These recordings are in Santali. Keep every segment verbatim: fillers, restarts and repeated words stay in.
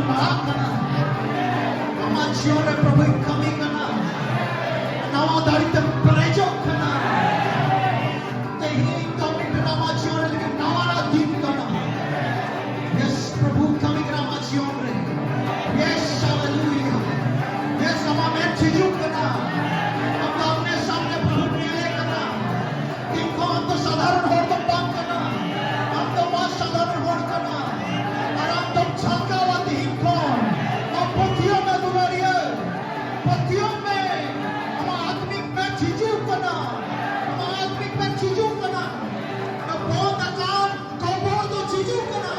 ᱞᱟᱲᱟᱜ ᱠᱟᱱᱟ᱾ ᱟᱢᱟᱜ ᱡᱤᱭᱚᱱ ᱨᱮ ᱯᱨᱚᱵᱷᱩᱭ ᱠᱟᱹᱢᱤ ᱠᱟᱱᱟ᱾ ᱱᱟᱣᱟ ᱫᱟᱲᱮ ᱛᱮᱢ ᱯᱮᱨᱮᱡᱚᱜ ᱠᱟᱱᱟ᱾ ᱛᱮᱦᱮᱧ ᱫᱚ ᱢᱤᱫᱴᱮᱱ ᱟᱢᱟᱜ ᱡᱤᱭᱚᱱ ᱨᱮ ᱞᱟᱹᱜᱤᱫ ᱱᱟᱣᱟᱱᱟᱜ ᱫᱤᱱ ᱠᱟᱱᱟ᱾ Yes, ᱯᱨᱚᱵᱷᱩ ᱠᱟᱹᱢᱤ ᱠᱟᱱᱟ ᱟᱢᱟᱜ ᱡᱤᱭᱚᱱ ᱨᱮ᱾ Yes, hallelujah. Yes, ᱟᱢᱟᱜ ᱢᱮᱫ ᱡᱷᱤᱡᱩᱜ ᱠᱟᱱᱟ᱾ ᱟᱢ ᱫᱚ ᱟᱢᱱᱮ ᱥᱟᱢᱱᱮ ᱯᱨᱚᱵᱷᱩ ᱧᱮᱞᱮ ᱠᱟᱱᱟ᱾ ᱛᱮᱦᱮᱧ ᱠᱷᱚᱱ ᱟᱢ ᱫᱚ ᱥᱟᱫᱷᱟᱨᱚᱱ ᱦᱚᱲ ᱫᱚ ᱵᱟᱝ ᱠᱟᱱᱟ᱾ ᱟᱢ ᱫᱚ ᱢᱟ ᱥᱟᱫᱷᱟᱨᱚᱱ ᱦᱚᱲ ᱠᱟᱱᱟ᱾ ᱟᱨ ᱟᱢ ᱫᱚᱢ ᱡᱷᱟᱞᱠᱟᱣᱟ ᱛᱮᱦᱮᱧ ᱠᱷᱚᱱ᱾ ᱟᱢ ᱯᱟᱹᱛᱭᱟᱹᱣ ᱢᱮ ᱫᱩᱞᱟᱹᱲᱤᱭᱟᱹ᱾ ᱯᱟᱹᱛᱭᱟᱹᱣ ᱢᱮ᱾ ᱟᱢᱟᱜ ᱟᱛᱢᱤᱠ ᱢᱮᱫ ᱡᱷᱤᱡᱩᱜ ᱠᱟᱱᱟ᱾ ᱟᱢᱟᱜ ᱟᱛᱢᱤᱠ ᱢᱮᱫ ᱡᱷᱤᱡᱩᱜ ᱠᱟᱱᱟ᱾ ᱚᱱᱟ ᱵᱚᱱᱫ ᱟᱠᱟᱱ ᱠᱚᱵᱚᱨ ᱫᱚ ᱡᱷᱤᱡᱩᱜ ᱠᱟᱱᱟ᱾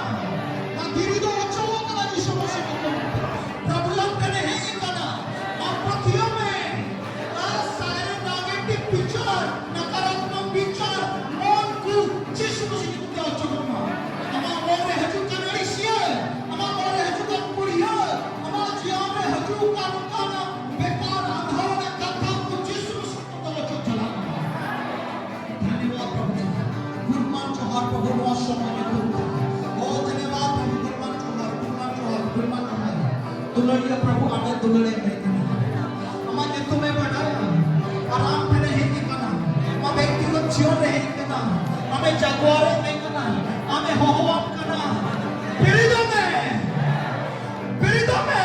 ᱚᱱᱟ ᱫᱷᱤᱨᱤ ᱫᱚ ᱚᱪᱚᱜᱚᱜ ᱠᱟᱱᱟ ᱡᱤᱥᱩ ᱢᱟᱥᱤ ᱧᱩᱛᱩᱢ ᱛᱮ᱾ ᱯᱨᱚᱵᱷᱩ ᱟᱢ ᱴᱷᱮᱱᱮ ᱦᱮᱡ ᱟᱠᱟᱱᱟ᱾ ᱟᱢ ᱯᱟᱹᱛᱭᱟᱹᱣ ᱢᱮ᱾ ᱟᱨ ᱥᱟᱭᱨᱮ negative ᱵᱤᱪᱟᱨ, ᱱᱟᱠᱟᱨᱟᱛᱢᱚᱠ ᱵᱤᱪᱟᱨ, ᱢᱚᱱ ᱠᱚ ᱡᱤᱥᱩ ᱢᱟᱥᱤ ᱧᱩᱛᱩᱢ ᱛᱮ ᱚᱪᱚᱜᱚᱜ ᱢᱟ᱾ ᱟᱢᱟᱜ ᱢᱚᱱ ᱨᱮ ᱦᱤᱡᱩᱜ ᱠᱟᱱ ᱟᱹᱲᱤᱥᱤᱭᱟᱹ, ᱟᱢᱟᱜ ᱢᱚᱱ ᱨᱮ ᱦᱤᱡᱩᱜ ᱠᱟᱱ ᱯᱩᱲᱤᱭᱟᱹ, ᱟᱢᱟᱜ ᱡᱤᱭᱚᱱ ᱨᱮ ᱦᱤᱡᱩᱜ ᱠᱟᱱ ᱚᱱᱠᱟᱱᱟᱜ ᱵᱮᱯᱟᱨ, ᱟᱸᱫᱷᱟᱨ ᱨᱮᱱᱟᱜ ᱠᱟᱛᱷᱟ ᱠᱚ ᱡᱤᱥᱩ ᱢᱟᱥᱤ ᱧᱩᱛᱩᱢ ᱛᱮ ᱚᱪᱚᱜ ᱪᱟᱞᱟᱜ ᱢᱟ᱾ ᱫᱷᱚᱱᱭᱚᱵᱟᱫ ᱯᱨᱚᱵᱷᱩ ᱡᱤ᱾ ᱜᱩᱱᱢᱟᱱ ᱡᱚᱦᱟᱨ ᱯᱨᱚᱵᱷᱩ ᱱᱚᱣᱟ ᱥᱚᱢᱚᱭ ᱧᱩᱛᱩᱢ ᱛᱮ᱾ ᱳ ᱫᱷᱚᱱᱭᱚᱵᱟᱫ ᱯᱨᱚᱵᱷᱩ, ᱜᱩᱱᱢᱟᱱ ᱡᱚᱦᱟᱨ, ᱜᱩᱱᱢᱟᱱ ᱡᱚᱦᱟᱨ, ᱜᱩᱱᱢᱟᱱ ᱡᱚᱦᱟᱨ᱾ ᱫᱩᱞᱟᱹᱲᱤᱭᱟᱹ ᱯᱨᱚᱵᱷᱩ ᱟᱢᱮ ᱫᱩᱞᱟᱹᱲᱮ ᱢᱮ ᱠᱟᱱᱟ᱾ ᱟᱢᱟᱜ ᱧᱩᱛᱩᱢᱮ ᱵᱟᱰᱟᱭᱟ᱾ ᱟᱨ ᱟᱢ ᱴᱷᱮᱱᱮ ᱦᱮᱡ ᱟᱠᱟᱱᱟ᱾ ᱟᱢᱟᱜ ᱵᱮᱠᱛᱤᱜᱚᱛ ᱡᱤᱭᱚᱱ ᱨᱮ ᱦᱮᱡ ᱟᱠᱟᱱᱟ᱾ ᱟᱢᱮ ᱡᱟᱜᱣᱟᱨᱮ ᱢᱮ ᱠᱟᱱᱟ᱾ ᱟᱢᱮ ᱦᱚᱦᱚᱣᱟᱢ ᱠᱟᱱᱟ᱾ ᱵᱮᱨᱮᱫᱚᱜ ᱢᱮ᱾ ᱵᱮᱨᱮᱫᱚᱜ ᱢᱮ᱾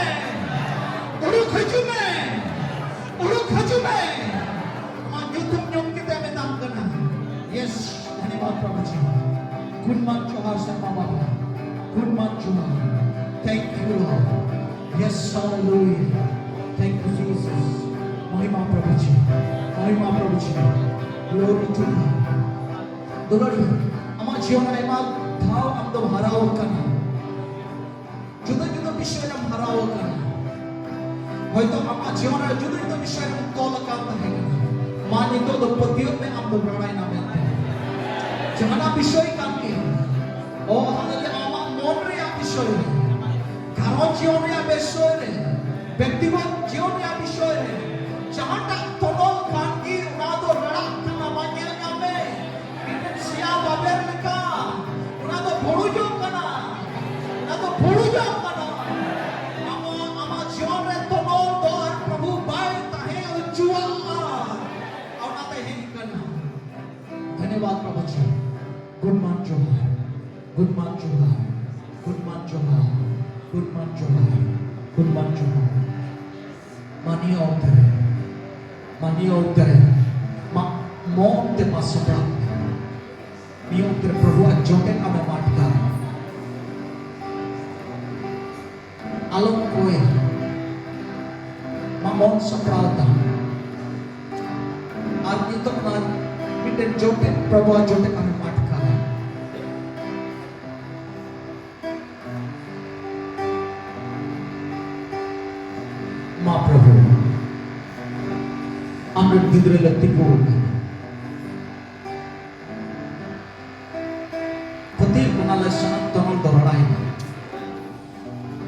ᱩᱰᱩᱠ ᱦᱤᱡᱩᱜ ᱢᱮ᱾ ᱩᱰᱩᱠ ᱦᱤᱡᱩᱜ ᱢᱮ᱾ ᱟᱢᱟᱜ ᱧᱩᱛᱩᱢ ᱧᱩᱢ ᱠᱟᱛᱮ ᱢᱮᱛᱟᱢ ᱠᱟᱱᱟ᱾ Yes, ᱫᱷᱚᱱᱭᱚᱵᱟᱫ ᱯᱨᱚᱵᱷᱩ ᱡᱤ᱾ ᱜᱩᱱᱢᱟᱱ ᱡᱚᱦᱟᱨ ᱥᱮᱨᱢᱟ ᱵᱟᱵᱟ᱾ ᱜᱩᱱᱢᱟᱱ ᱡᱚᱦᱟᱨ᱾ Thank you, Lord. Yes, hallelujah. Thank you, Jesus. ᱢᱚᱦᱤᱢᱟ ᱯᱨᱚᱵᱷᱩ ᱡᱤ᱾ ᱢᱚᱦᱤᱢᱟ ᱯᱨᱚᱵᱷᱩ ᱡᱤ᱾ Glory to God. ᱫᱩᱞᱟᱹᱲᱤᱭᱟᱹ, ᱟᱢᱟᱜ ᱡᱤᱭᱚᱱ ᱨᱮ ᱟᱭᱢᱟ ᱫᱷᱟᱣ ᱟᱢ ᱫᱚᱢ ᱦᱟᱨᱟᱣ ᱟᱠᱟᱱᱟ᱾ ᱡᱩᱫᱟᱹ ᱡᱩᱫᱟᱹ ᱵᱤᱥᱚᱭ ᱨᱮᱢ ᱦᱟᱨᱟᱣ ᱟᱠᱟᱱᱟ᱾ ᱦᱚᱭᱛᱚ ᱟᱢᱟᱜ ᱡᱤᱭᱚᱱ ᱨᱮ ᱡᱩᱫᱟᱹ ᱡᱩᱫᱟᱹ ᱵᱤᱥᱚᱭ ᱨᱮᱢ ᱛᱚᱞ ᱟᱠᱟᱱ ᱛᱟᱦᱮᱸ ᱠᱟᱱᱟ᱾ ᱢᱟ ᱱᱤᱛᱚᱜ ᱫᱚ ᱯᱟᱹᱛᱭᱟᱹᱣ ᱢᱮ, ᱟᱢ ᱫᱚ ᱨᱟᱲᱟᱭᱮᱱᱟ ᱢᱮᱱᱛᱮ᱾ ᱡᱟᱦᱟᱱᱟᱜ ᱵᱤᱥᱚᱭ ᱠᱟᱱ ᱜᱮ, ᱚ, ᱦᱟᱱᱮ ᱡᱮ ᱟᱢᱟᱜ ᱢᱚᱱ ᱨᱮᱭᱟᱜ ᱵᱤᱥᱚᱭ ᱨᱮ, ᱜᱷᱟᱨᱚᱸᱡᱽ ᱡᱤᱭᱚᱱ ᱨᱮᱭᱟᱜ ᱵᱤᱥᱚᱭ ᱨᱮ, ᱵᱮᱠᱛᱤᱜᱚᱛ ᱡᱤᱭᱚᱱ ᱨᱮᱭᱟᱜ ᱵᱤᱥᱚᱭ ᱨᱮ, ᱡᱟᱦᱟᱸᱴᱟᱜ ᱛᱚᱱᱚᱞ ᱠᱟᱱ ᱜᱮ, ᱚᱱᱟ ᱫᱚ ᱨᱟᱲᱟᱜ ᱠᱟᱱᱟ, ᱢᱟ ᱧᱮᱞ ᱧᱟᱢ ᱢᱮ᱾ ᱢᱤᱫᱴᱮᱱ ᱥᱮᱭᱟ ᱵᱟᱵᱮᱨ ᱞᱮᱠᱟ, ᱚᱱᱟ ᱫᱚ ᱵᱷᱩᱲᱩᱡᱚᱜ ᱠᱟᱱᱟ, ᱚᱱᱟ ᱫᱚ ᱵᱷᱩᱲᱩᱡᱚᱜ ᱠᱟᱱᱟ᱾ ᱡᱚᱦᱟᱨ, ᱜᱩᱱᱢᱟᱱ ᱡᱚᱦᱟᱨ, ᱜᱩᱱᱢᱟᱱ ᱡᱚᱦᱟᱨ, ᱜᱩᱱᱢᱟᱱ ᱡᱚᱦᱟᱨ᱾ ᱢᱟ ᱱᱤᱭᱟᱹ ᱚᱠᱛᱮ ᱨᱮ, ᱢᱟ ᱱᱤᱭᱟᱹ ᱚᱠᱛᱮ ᱨᱮ, ᱢᱟ ᱢᱚᱱ ᱛᱮ ᱢᱟ ᱥᱟᱯᱲᱟᱣ ᱢᱮ᱾ ᱱᱤᱭᱟᱹ ᱚᱠᱛᱮ ᱨᱮ ᱯᱨᱚᱵᱷᱩᱣᱟᱜ ᱡᱚᱴᱮᱫ ᱟᱢᱮᱢ ᱟᱴᱠᱟᱨᱟ᱾ ᱟᱞᱚᱢ ᱠᱚᱭᱟ, ᱢᱟ ᱢᱚᱱ ᱥᱟᱯᱲᱟᱣ ᱛᱟᱢ᱾ ᱟᱨ ᱱᱤᱛᱚᱜ ᱚᱱᱟ ᱢᱤᱫᱴᱮᱱ ᱡᱚᱴᱮᱫ, ᱯᱨᱚᱵᱷᱩᱣᱟᱜ ᱡᱚᱴᱮᱫ ᱟᱢᱮᱢ ᱟᱴᱠᱟᱨᱟ᱾ ᱢᱟ ᱯᱨᱚᱵᱷᱩ, ᱟᱢᱨᱮᱱ ᱜᱤᱫᱽᱨᱟᱹ ᱞᱮ ᱛᱤᱸᱜᱩ ᱟᱠᱟᱱᱟ᱾ ᱯᱟᱹᱛᱭᱟᱹᱣ ᱚᱱᱟ ᱞᱮ ᱥᱟᱱᱟᱢ ᱛᱚᱱᱚᱞ ᱫᱚᱦᱲᱟᱭᱮᱱᱟ᱾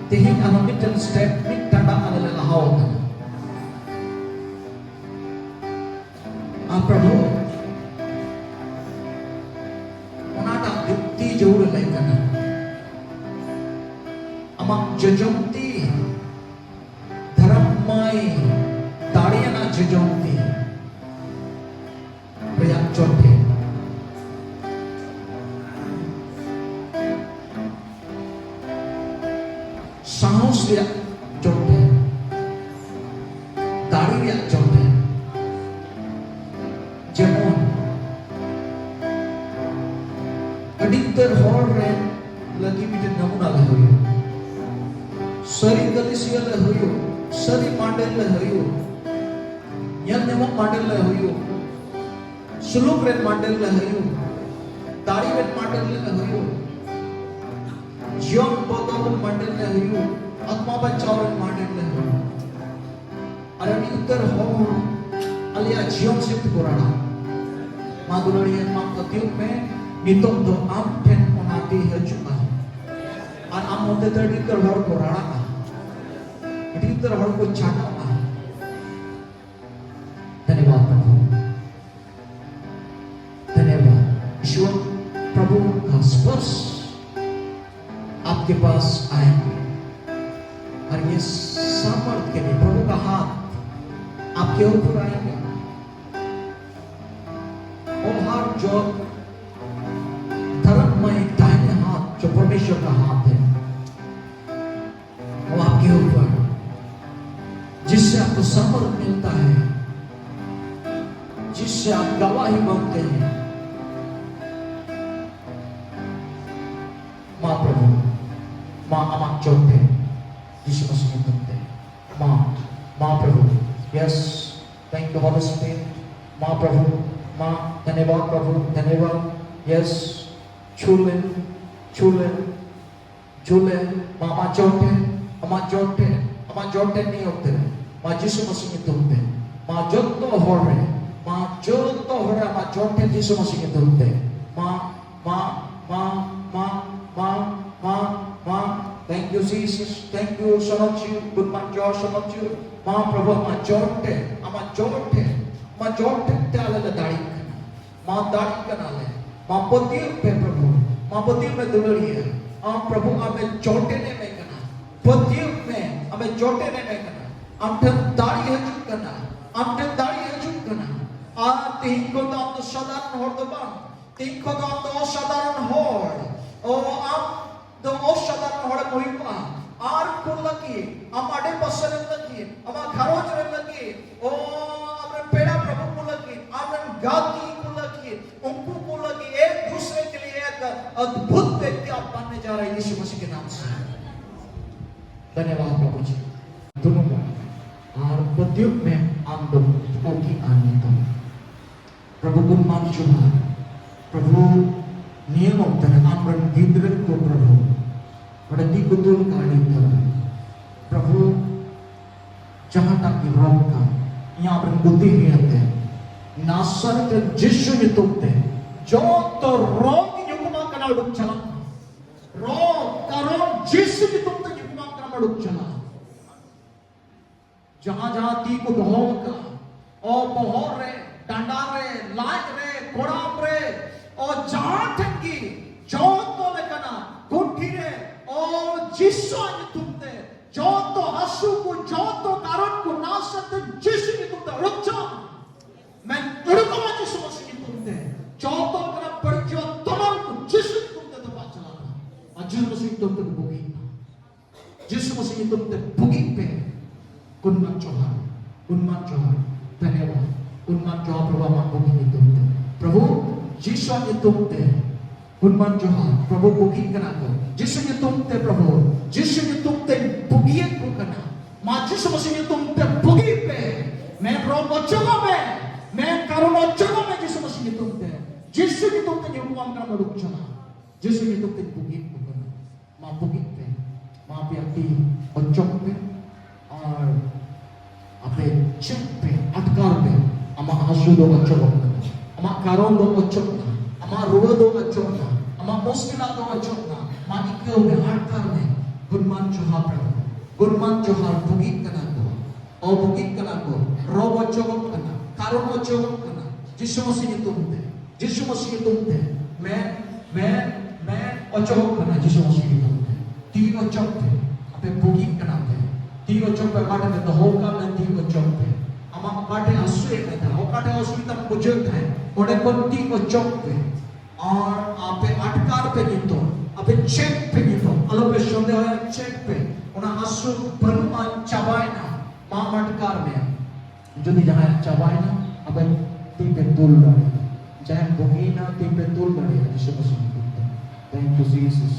ᱛᱮᱦᱮᱧ ᱟᱨᱦᱚᱸ ᱢᱤᱫᱴᱮᱱ step, ᱢᱤᱫ ᱴᱟᱸᱰᱟ ᱟᱞᱮ ᱞᱮ ᱞᱟᱦᱟᱣ ᱟᱠᱟᱱᱟ᱾ ᱟᱨ ᱯᱨᱚᱵᱷᱩ, ᱚᱱᱟᱴᱟᱜ ᱡᱩᱠᱛᱤ ᱡᱟᱹᱨᱩᱲ ᱟᱞᱮ ᱠᱟᱱᱟ᱾ ᱟᱢᱟᱜ ᱡᱚᱡᱚᱢ ᱛᱤ, ᱫᱷᱚᱨᱚᱢ ᱢᱟᱹᱭ, ᱫᱟᱲᱮᱭᱟᱱᱟᱜ ᱡᱚᱡᱚᱢ ᱛᱤ ᱨᱮᱭᱟᱜ ᱪᱚᱴ ᱨᱮ᱾ ᱥᱟᱦᱚᱥ ᱨᱮᱭᱟᱜ ᱪᱚᱴ ᱨᱮ, ᱫᱟᱲᱮ ᱨᱮᱭᱟᱜ ᱪᱚᱴ ᱨᱮ, ᱡᱮᱢᱚᱱ ᱟᱹᱰᱤ ᱩᱛᱟᱹᱨ ᱦᱚᱲ ᱨᱮ ᱞᱟᱹᱜᱤᱫ ᱢᱤᱫᱴᱮᱱ ᱱᱟᱢᱩᱱᱟ ᱞᱮ ᱦᱩᱭᱩᱜ, ᱥᱟᱹᱨᱤ ᱠᱟᱹᱞᱤᱥᱤᱭᱟ ᱞᱮ ᱦᱩᱭᱩᱜ, ᱥᱟᱹᱨᱤ ᱢᱟᱰᱮᱞ ᱞᱮ ᱦᱩᱭᱩᱜ, ᱧᱮᱞ ᱧᱟᱢᱚᱜ ᱢᱟᱰᱮᱞ ᱞᱮ ᱦᱩᱭᱩᱜ, ᱥᱩᱞᱩᱠ ᱨᱮᱱ ᱢᱟᱰᱮᱞ ᱞᱮ ᱦᱩᱭᱩᱜ, ᱫᱟᱲᱮ ᱨᱮᱱ ᱢᱟᱰᱮᱞ ᱞᱮ ᱦᱩᱭᱩᱜ, ᱡᱤᱭᱚᱱ ᱵᱚᱫᱚᱞ ᱢᱟᱰᱮᱞ ᱞᱮ ᱦᱩᱭᱩᱜ, ᱟᱛᱢᱟ ᱵᱟᱧᱪᱟᱣ ᱨᱮᱱ ᱢᱟᱰᱮᱞ ᱞᱮ ᱦᱩᱭᱩᱜ᱾ ᱟᱨ ᱟᱹᱰᱤ ᱩᱛᱟᱹᱨ ᱦᱚᱲ ᱟᱞᱮᱭᱟᱜ ᱡᱤᱭᱚᱱ ᱥᱮᱫ ᱠᱚ ᱨᱟᱲᱟ᱾ ᱢᱟ ᱫᱩᱞᱟᱹᱲᱤᱭᱟᱹ, ᱢᱟ ᱯᱟᱹᱛᱭᱟᱹᱣ ᱢᱮ, ᱱᱤᱛᱚᱜ ᱫᱚ ᱟᱢ ᱴᱷᱮᱱ ᱚᱱᱟ ᱛᱤ ᱦᱤᱡᱩᱜᱼᱟ᱾ ᱟᱨ ᱟᱢ ᱦᱚᱛᱮᱛᱮ ᱟᱹᱰᱤ ᱩᱛᱟᱹᱨ ᱦᱚᱲ ᱠᱚ ᱨᱟᱲᱟᱜᱼᱟ, ᱟᱹᱰᱤ ᱩᱛᱟᱹᱨ ᱦᱚᱲ ᱠᱚ ᱪᱟᱰᱚᱜᱼᱟ᱾ ᱫᱷᱚᱱᱭᱚᱵᱟᱫ ᱯᱨᱚᱵᱷᱩ᱾ धन्यवाद। ईश्वर प्रभु का स्पर्श आपके पास आएंगे और ये सामर्थ के लिए प्रभु का हाथ आपके ऊपर आएंगे। और हर जो धर्म में दाहिने हाथ जो ᱟᱨ ᱜᱟᱣᱟᱦᱤ ᱵᱚᱱ ᱛᱮᱦᱮᱧ᱾ ᱢᱟ ᱯᱨᱚᱵᱷᱩ, ᱢᱟ ᱟᱢᱟᱜ ᱪᱚᱴ ᱴᱷᱮᱱ, ᱡᱤᱥᱩ ᱢᱟᱥᱤ ᱧᱩᱛᱩᱢ ᱛᱮ᱾ ᱢᱟ, ᱢᱟ ᱯᱨᱚᱵᱷᱩ᱾ Yes, thank you Holy Spirit. ᱢᱟ ᱯᱨᱚᱵᱷᱩ, ᱢᱟ ᱫᱷᱚᱱᱭᱚᱵᱟᱫ ᱯᱨᱚᱵᱷᱩ, ᱫᱷᱚᱱᱭᱚᱵᱟᱫ᱾ Yes, ᱪᱷᱩᱞᱮ, ᱪᱷᱩᱞᱮ, ᱪᱷᱩᱞᱮ᱾ ᱢᱟ ᱟᱢᱟᱜ ᱪᱚᱴ ᱴᱷᱮᱱ, ᱟᱢᱟᱜ ᱪᱚᱴ ᱴᱷᱮᱱ, ᱟᱢᱟᱜ ᱪᱚᱴ ᱴᱷᱮᱱ ᱱᱤᱭᱟᱹ ᱚᱠᱛᱮ ᱨᱮ, ᱢᱟ ᱡᱤᱥᱩ ᱢᱟᱥᱤ ᱧᱩᱛᱩᱢ ᱛᱮ, ᱢᱟ ᱡᱚᱛᱚ ᱦᱚᱲ ᱨᱮ, ᱢᱟ ᱡᱚᱛᱚ ᱦᱚᱲ ᱨᱮ ᱟᱢᱟᱜ ᱪᱚᱴ ᱴᱷᱮᱱ ᱡᱤᱥᱩ ᱢᱟᱥᱤ ᱧᱩᱛᱩᱢ ᱛᱮ᱾ ᱢᱟ, ᱢᱟ, ᱢᱟ, ᱢᱟ, ᱢᱟ, ᱢᱟ, ᱢᱟ, ᱢᱟ᱾ Thank you Jesus, thank you ᱥᱚᱱᱚᱛ ᱡᱤ, ᱜᱩᱰᱢᱟᱱ ᱡᱚᱦᱟᱨ ᱥᱚᱱᱚᱛ ᱡᱤ᱾ ᱢᱟ ᱯᱨᱚᱵᱷᱩ ᱟᱢᱟᱜ ᱪᱚᱴ ᱴᱷᱮᱱ, ᱟᱢᱟᱜ ᱪᱚᱴ ᱴᱷᱮᱱ, ᱟᱢᱟᱜ ᱪᱚᱴ ᱴᱷᱮᱱ ᱛᱮ ᱟᱞᱮ ᱞᱮ ᱫᱟᱲᱮᱭᱟᱜ ᱠᱟᱱᱟ᱾ ᱢᱟ ᱫᱟᱲᱮ ᱠᱟᱱᱟᱞᱮ᱾ ᱢᱟ ᱯᱟᱹᱛᱭᱟᱹᱜ ᱯᱮ ᱯᱨᱚᱵᱷᱩ, ᱢᱟ ᱯᱟᱹᱛᱭᱟᱹᱜ ᱢᱮ ᱫᱩᱞᱟᱹᱲᱤᱭᱟᱹ᱾ ᱟᱢ ᱯᱨᱚᱵᱷᱩ ᱟᱢᱮ ᱪᱚᱴᱮᱱ ᱮᱢᱮ ᱠᱟᱱᱟ᱾ ᱯᱟᱹᱛᱭᱟᱹᱜ ᱢᱮ, ᱟᱢᱮ ᱪᱚᱴᱮᱱ ᱮᱢᱮ ᱠᱟᱱᱟ᱾ ᱟᱢ ᱴᱷᱮᱱ ᱫᱟᱲᱮ ᱦᱤᱡᱩᱜ ᱠᱟᱱᱟ, ᱟᱢ ᱴᱷᱮᱱ ᱫᱟᱲᱮ ᱦᱤᱡᱩᱜ ᱠᱟᱱᱟ᱾ ᱟᱨ ᱛᱮᱦᱮᱧ ᱠᱷᱚᱱ ᱫᱚ ᱟᱢ ᱫᱚ ᱥᱟᱫᱷᱟᱨᱚᱱ ᱦᱚᱲ ᱫᱚ ᱵᱟᱝ, ᱛᱮᱦᱮᱧ ᱠᱷᱚᱱ ᱫᱚ ᱟᱢ ᱫᱚ ᱚᱥᱟᱫᱷᱟᱨᱚᱱ ᱦᱚᱲ᱾ ᱚ, ᱟᱢ ᱫᱚ ᱚᱥᱟᱫᱷᱟᱨᱚᱱ ᱦᱚᱲᱮᱢ ᱦᱩᱭᱩᱜᱼᱟ᱾ ᱟᱨ ᱠᱚ ᱞᱟᱹᱜᱤᱫ, ᱟᱢ ᱟᱰᱮ ᱯᱟᱥᱮ ᱨᱮᱱ ᱞᱟᱹᱜᱤᱫ, ᱟᱢᱟᱜ ᱜᱷᱟᱨᱚᱸᱡᱽ ᱨᱮᱱ ᱞᱟᱹᱜᱤᱫ, ᱚ, ᱟᱢᱨᱮᱱ ᱯᱮᱲᱟ ᱯᱨᱚᱵᱷᱩ ᱠᱚ ᱞᱟᱹᱜᱤᱫ, ᱟᱢᱨᱮᱱ ᱜᱟᱛᱮ ᱠᱚ ᱞᱟᱹᱜᱤᱫ, ᱩᱱᱠᱩ ᱠᱚ ᱞᱟᱹᱜᱤᱫ ᱮᱠ ᱫᱩᱥᱨᱮ ᱠᱮ ᱞᱤᱭᱮ ᱮᱠ ᱚᱫᱽᱵᱷᱩᱛ ᱵᱮᱠᱛᱤ ᱟᱯ ᱵᱟᱱᱱᱮ ᱡᱟ ᱨᱟᱦᱮ ᱦᱮ ᱭᱤᱥᱩ ᱢᱟᱥᱤ ᱠᱮ ᱱᱟᱢ ᱥᱮ᱾ ᱫᱷᱚᱱᱭᱚᱵᱟᱫ ᱯᱨᱚᱵᱷᱩ ᱡᱤ᱾ ᱫᱩᱱᱩᱵᱟ ᱟᱨ ᱯᱟᱹᱛᱭᱟᱹᱜ ᱢᱮ ᱟᱢ ᱫᱚ ᱯᱩᱛᱷᱤ ᱟᱨ ᱧᱩᱛᱩᱢ᱾ ᱯᱨᱚᱵᱷᱩ ᱜᱩᱰᱢᱟᱱ ᱡᱚᱦᱟᱨ᱾ ᱯᱨᱚᱵᱷᱩ ᱱᱤᱭᱟᱹ ᱚᱠᱛᱮ ᱨᱮ ᱟᱢᱨᱮᱱ ᱜᱤᱫᱽᱨᱟᱹ ᱠᱚ ᱯᱨᱚᱵᱷᱩ ᱚᱸᱰᱮ ᱛᱤ ᱠᱚ ᱛᱩᱞ ᱠᱟᱜ ᱞᱟᱹᱜᱤᱫ ᱛᱮ᱾ ᱯᱨᱚᱵᱷᱩ ᱡᱟᱦᱟᱸᱴᱟᱜ ᱜᱮ ᱨᱳᱜᱽ ᱠᱟᱱ, ᱤᱧ ᱟᱢᱨᱮᱱ ᱜᱩᱛᱤ ᱦᱩᱭᱮᱱ ᱛᱮ, ᱱᱟᱥᱟᱨᱮᱛ ᱨᱮᱱ ᱡᱤᱥᱩ ᱧᱩᱛᱩᱢ ᱛᱮ ᱡᱚᱛᱚ ᱨᱳᱜᱽ ᱤᱧ ᱦᱩᱠᱩᱢᱟᱜ ᱠᱟᱱᱟ, ᱩᱰᱩᱠ ᱪᱟᱞᱟᱜ ᱢᱮ᱾ ᱨᱳᱜᱽ ᱠᱟᱨᱚᱱ ᱡᱤᱥᱩ ᱧᱩᱛᱩᱢ ᱛᱮ ᱦᱩᱠᱩᱢᱟᱜ ᱠᱟᱱᱟ, ᱩᱰᱩᱠ ᱪᱟᱞᱟᱜ ᱢᱮ᱾ ᱡᱟᱦᱟᱸ ᱡᱟᱦᱟᱸ ᱛᱤ ᱠᱚ ᱫᱚᱦᱚ ᱟᱠᱟᱫᱼᱟ, ᱚ, ᱵᱚᱦᱚᱜ ᱨᱮ, ᱰᱟᱸᱰᱟ ᱨᱮ, ᱞᱟᱡ ᱨᱮ, ᱠᱚᱲᱟᱢ ᱨᱮ, ᱚ, ᱡᱟᱦᱟᱸ ᱴᱷᱮᱱ ᱜᱮ ᱡᱚᱛᱚ ᱞᱮᱠᱟᱱᱟᱜ ᱜᱩᱱᱴᱷᱤ ᱨᱮ, ᱚ, ᱡᱤᱥᱩᱣᱟᱜ ᱧᱩᱛᱩᱢ ᱛᱮ ᱡᱚᱛᱚ ᱦᱟᱹᱥᱩ ᱠᱚ, ᱡᱚᱛᱚ ᱠᱟᱨᱚᱱ ᱠᱚ ᱱᱟᱥᱟᱨᱮᱛ ᱡᱤᱥᱩ ᱧᱩᱛᱩᱢ ᱛᱮ ᱩᱰᱩᱠ ᱪᱟᱞᱟᱜ ᱢᱮ᱾ ᱩᱰᱩᱠᱚᱜ ᱢᱟ ᱡᱤᱥᱩ ᱢᱟᱥᱤ ᱧᱩᱛᱩᱢ ᱛᱮ᱾ ᱡᱚᱛᱚ ᱞᱮᱠᱟᱱᱟᱜ ᱵᱟᱹᱲᱤᱡ ᱡᱤᱭᱚᱱ ᱛᱚᱞᱚᱱ ᱠᱚ ᱡᱤᱥᱩ ᱧᱩᱛᱩᱢ ᱛᱮ ᱛᱚᱯᱟᱜ ᱪᱟᱞᱟᱜ ᱢᱟ᱾ ᱟᱨ ᱡᱤᱥᱩ ᱢᱟᱥᱤ ᱧᱩᱛᱩᱢ ᱛᱮ ᱵᱩᱜᱤᱜ ᱢᱟ᱾ ᱡᱤᱥᱩ ᱢᱟᱥᱤ ᱧᱩᱛᱩᱢ ᱛᱮ ᱵᱩᱜᱤᱜ ᱯᱮ᱾ ᱜᱩᱰᱢᱟᱱ ᱡᱚᱦᱟᱨ, ᱜᱩᱰᱢᱟᱱ ᱡᱚᱦᱟᱨ, ᱫᱷᱚᱱᱭᱚᱵᱟᱫ᱾ ᱜᱩᱱᱢᱟᱱ ᱡᱚᱦᱟᱨ ᱯᱨᱚᱵᱷᱩ ᱟᱢᱟᱜ ᱵᱩᱜᱤ ᱧᱩᱛᱩᱢ ᱛᱮ᱾ ᱯᱨᱚᱵᱷᱩ ᱡᱤᱥᱩᱣᱟᱜ ᱧᱩᱛᱩᱢ ᱛᱮ ᱜᱩᱱᱢᱟᱱ ᱡᱚᱦᱟᱨ᱾ ᱯᱨᱚᱵᱷᱩ ᱵᱩᱜᱤᱜ ᱠᱟᱱᱟ ᱠᱚ ᱡᱤᱥᱩ ᱧᱩᱛᱩᱢ ᱛᱮ᱾ ᱯᱨᱚᱵᱷᱩ ᱡᱤᱥᱩ ᱧᱩᱛᱩᱢ ᱛᱮ ᱵᱩᱜᱤᱭᱮᱫ ᱠᱚ ᱠᱟᱱᱟ᱾ ᱢᱟ ᱡᱤᱥᱩ ᱢᱟᱥᱤ ᱧᱩᱛᱩᱢ ᱛᱮ ᱵᱩᱜᱤ ᱯᱮ᱾ ᱢᱮᱱ ᱨᱳᱜᱽ ᱚᱪᱚᱜᱚᱜ ᱢᱮ᱾ ᱢᱮᱱ ᱠᱟᱨᱚᱱ ᱚᱪᱚᱜᱚᱜ ᱢᱮ ᱡᱤᱥᱩ ᱢᱟᱥᱤ ᱧᱩᱛᱩᱢ ᱛᱮ᱾ ᱡᱤᱥᱩ ᱧᱩᱛᱩᱢ ᱛᱮ ᱧᱩᱨᱩᱜ ᱟᱢ ᱠᱟᱱᱟ ᱨᱳᱜᱽ ᱪᱟᱞᱟᱜ᱾ ᱡᱤᱥᱩ ᱧᱩᱛᱩᱢ ᱛᱮ ᱵᱩᱜᱤᱭᱮᱫ ᱠᱚ ᱠᱟᱱᱟ᱾ ᱢᱟ ᱵᱩᱜᱤᱜ ᱯᱮ, ᱢᱟ ᱟᱯᱮᱭᱟᱜ ᱛᱤ ᱚᱪᱚᱜ ᱯᱮ, ᱟᱨ ᱟᱯᱮ ᱪᱮᱫ ᱯᱮ ᱟᱴᱠᱟᱨ ᱯᱮ, ᱟᱢᱟᱜ ᱦᱟᱹᱥᱩ ᱫᱚ ᱚᱪᱚᱜᱚᱜ ᱠᱟᱱᱟ, ᱟᱢᱟᱜ ᱠᱟᱨᱚᱱ ᱫᱚ ᱚᱪᱚᱜ ᱠᱟᱱᱟ, ᱟᱢᱟᱜ ᱨᱩᱣᱟᱹ ᱫᱚ ᱚᱪᱚᱜ ᱠᱟᱱᱟ, ᱟᱢᱟᱜ ᱢᱩᱥᱠᱤᱞᱟᱜ ᱫᱚ ᱚᱪᱚᱜ ᱠᱟᱱᱟ, ᱢᱟ ᱟᱹᱭᱠᱟᱹᱣ ᱢᱮ, ᱟᱴᱠᱟᱨ ᱢᱮ, ᱜᱩᱱᱢᱟᱱ ᱡᱚᱦᱟᱨ ᱯᱨᱚᱵᱷᱩ, ᱜᱩᱱᱢᱟᱱ ᱡᱚᱦᱟᱨ, ᱵᱩᱜᱤᱜ ᱠᱟᱱᱟ ᱠᱚ, ᱚᱵᱩᱜᱤᱜ ᱠᱟᱱᱟ ᱠᱚ, ᱨᱳᱜᱽ ᱚᱪᱚᱜᱚᱜ ᱠᱟᱱᱟ, ᱠᱟᱨᱚᱱ ᱚᱪᱚᱜᱚᱜ ᱠᱟᱱᱟ, ᱡᱤᱥᱩ ᱢᱟᱹᱥᱤ ᱧᱩᱛᱩᱢ ᱛᱮ, ᱡᱤᱥᱩ ᱢᱟᱹᱥᱤ ᱧᱩᱛᱩᱢ ᱛᱮ, ᱢᱮᱱ, ᱢᱮᱱ, ᱢᱮᱱ, ᱚᱪᱚᱜᱚᱜ ᱠᱟᱱᱟ ᱡᱤᱥᱩ ᱢᱟᱹᱥᱤ ᱧᱩᱛᱩᱢ ᱛᱮ᱾ ᱛᱤ ᱚᱪᱚᱜ ᱯᱮ, ᱟᱯᱮ ᱵᱩᱜᱤᱜ ᱠᱟᱱᱟ ᱯᱮ᱾ ᱛᱤ ᱚᱪᱚᱜ ᱯᱮ, ᱚᱠᱟ ᱴᱷᱮᱱ ᱯᱮ ᱫᱚᱦᱚ ᱟᱠᱟᱫ ᱢᱮ, ᱛᱤ ᱚᱪᱚᱜ ᱯᱮ᱾ ᱟᱢᱟᱜ ᱚᱠᱟ ᱴᱷᱮᱱ ᱦᱟᱹᱥᱩᱭᱮᱫ ᱢᱮ ᱛᱟᱦᱮᱸᱫ, ᱚᱠᱟ ᱴᱷᱮᱱ ᱚᱥᱩᱵᱤᱫᱷᱟᱢ ᱵᱩᱡᱷᱟᱹᱣᱮᱫ ᱛᱟᱦᱮᱸᱫ, ᱚᱸᱰᱮ ᱠᱷᱚᱱ ᱛᱤ ᱚᱪᱚᱜ ᱯᱮ᱾ ᱟᱨ ᱟᱯᱮ ᱟᱴᱠᱟᱨ ᱯᱮ ᱱᱤᱛᱚᱜ, ᱟᱯᱮ ᱪᱮᱠ ᱯᱮ ᱱᱤᱛᱚᱜ, ᱟᱞᱚᱯᱮ ᱥᱚᱱᱫᱮᱦᱚᱭᱟ, ᱪᱮᱠ ᱯᱮ᱾ ᱚᱱᱟ ᱦᱟᱹᱥᱩ ᱵᱟᱹᱱᱩᱜᱼᱟ, ᱪᱟᱵᱟᱭᱮᱱᱟ, ᱢᱟ ᱟᱴᱠᱟᱨ ᱢᱮ᱾ ᱡᱩᱫᱤ ᱡᱟᱦᱟᱸᱭᱟᱜ ᱪᱟᱵᱟᱭᱮᱱᱟ, ᱟᱯᱮ ᱛᱤ ᱯᱮ ᱛᱩᱞ ᱫᱟᱲᱮᱭᱟᱜᱼᱟ᱾ ᱡᱟᱦᱟᱸᱭ ᱵᱩᱜᱤᱭᱮᱱᱟ, ᱛᱤ ᱯᱮ ᱛᱩᱞ ᱫᱟᱲᱮᱭᱟᱜᱼᱟ ᱡᱤᱥᱩ ᱢᱟᱹᱥᱤ ᱧᱩᱛᱩᱢ ᱛᱮ᱾ Thank you, Jesus.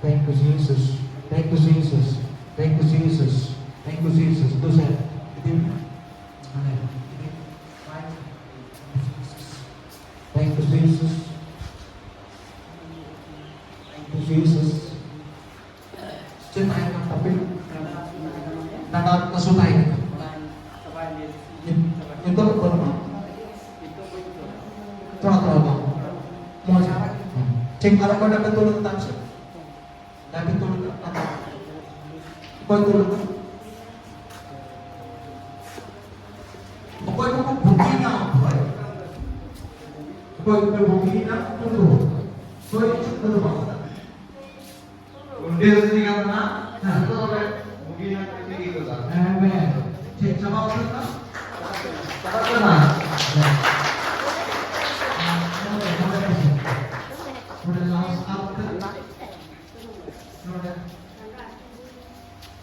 Thank you, Jesus. Thank you, Jesus. Thank you, Jesus. Thank you, Jesus. ᱫᱩᱥᱮ, ᱤᱫᱤ ᱢᱮ᱾ ᱢᱟᱱᱮ, ᱤᱫᱤ, Thank you, Jesus. Thank you, Jesus. Thank you, Jesus. ᱪᱮᱫ ᱛᱟᱦᱮᱸ ᱠᱟᱱ ᱛᱟᱯᱮ? ᱰᱟᱸᱰᱟ ᱦᱟᱹᱥᱩ ᱛᱟᱦᱮᱸ ᱠᱟᱱᱟ᱾ ᱱᱤᱛᱚᱜ ᱵᱟᱹᱱᱩᱜᱼᱟ? ᱛᱷᱚᱲᱟ ᱛᱷᱚᱲᱟ ᱵᱟᱝ᱾ ᱢᱚᱡᱽ᱾ ᱴᱷᱤᱠ, ᱟᱨ ᱚᱠᱚᱭ ᱰᱟᱸᱰᱟ ᱛᱩᱞ ᱛᱟᱢ ᱥᱮ? ᱰᱟᱸᱰᱟ ᱛᱩᱞ ᱠᱟᱜ᱾ ᱚᱠᱚᱭ ᱛᱩᱞ ᱠᱟᱜ? ᱚᱠᱚᱭ ᱠᱚᱠᱚ ᱵᱩᱜᱤᱭᱮᱱᱟ? ᱚᱠᱚᱭ? ᱚᱠᱚᱭ ᱠᱚᱠᱚ ᱵᱩᱜᱤᱭᱮᱱᱟ? ᱩᱱᱠᱩ᱾ ᱚᱠᱚᱭ ᱪᱩᱯ ᱠᱟᱛᱮ ᱵᱟᱝ? ᱩᱱᱤ ᱨᱟᱹᱥᱠᱟᱹ ᱠᱟᱱ ᱛᱟᱦᱮᱱᱟ, ᱦᱮᱸ᱾ ᱵᱩᱜᱤ ᱨᱮᱱᱟᱜ ᱠᱟᱹᱢᱤ ᱜᱮ ᱠᱟᱫᱟ᱾ ᱦᱮᱸ, ᱦᱮᱸ᱾ ᱴᱷᱤᱠ, ᱪᱟᱵᱟ ᱩᱛᱟᱹᱨ ᱮᱱᱟ? ᱪᱟᱵᱟ ᱩᱛᱟᱹᱨ ᱮᱱᱟ? ᱱᱚᱰᱮ, ᱱᱚᱰᱮ, ᱱᱚᱰᱮ last ᱟᱯ ᱛᱮ, ᱱᱚᱰᱮ᱾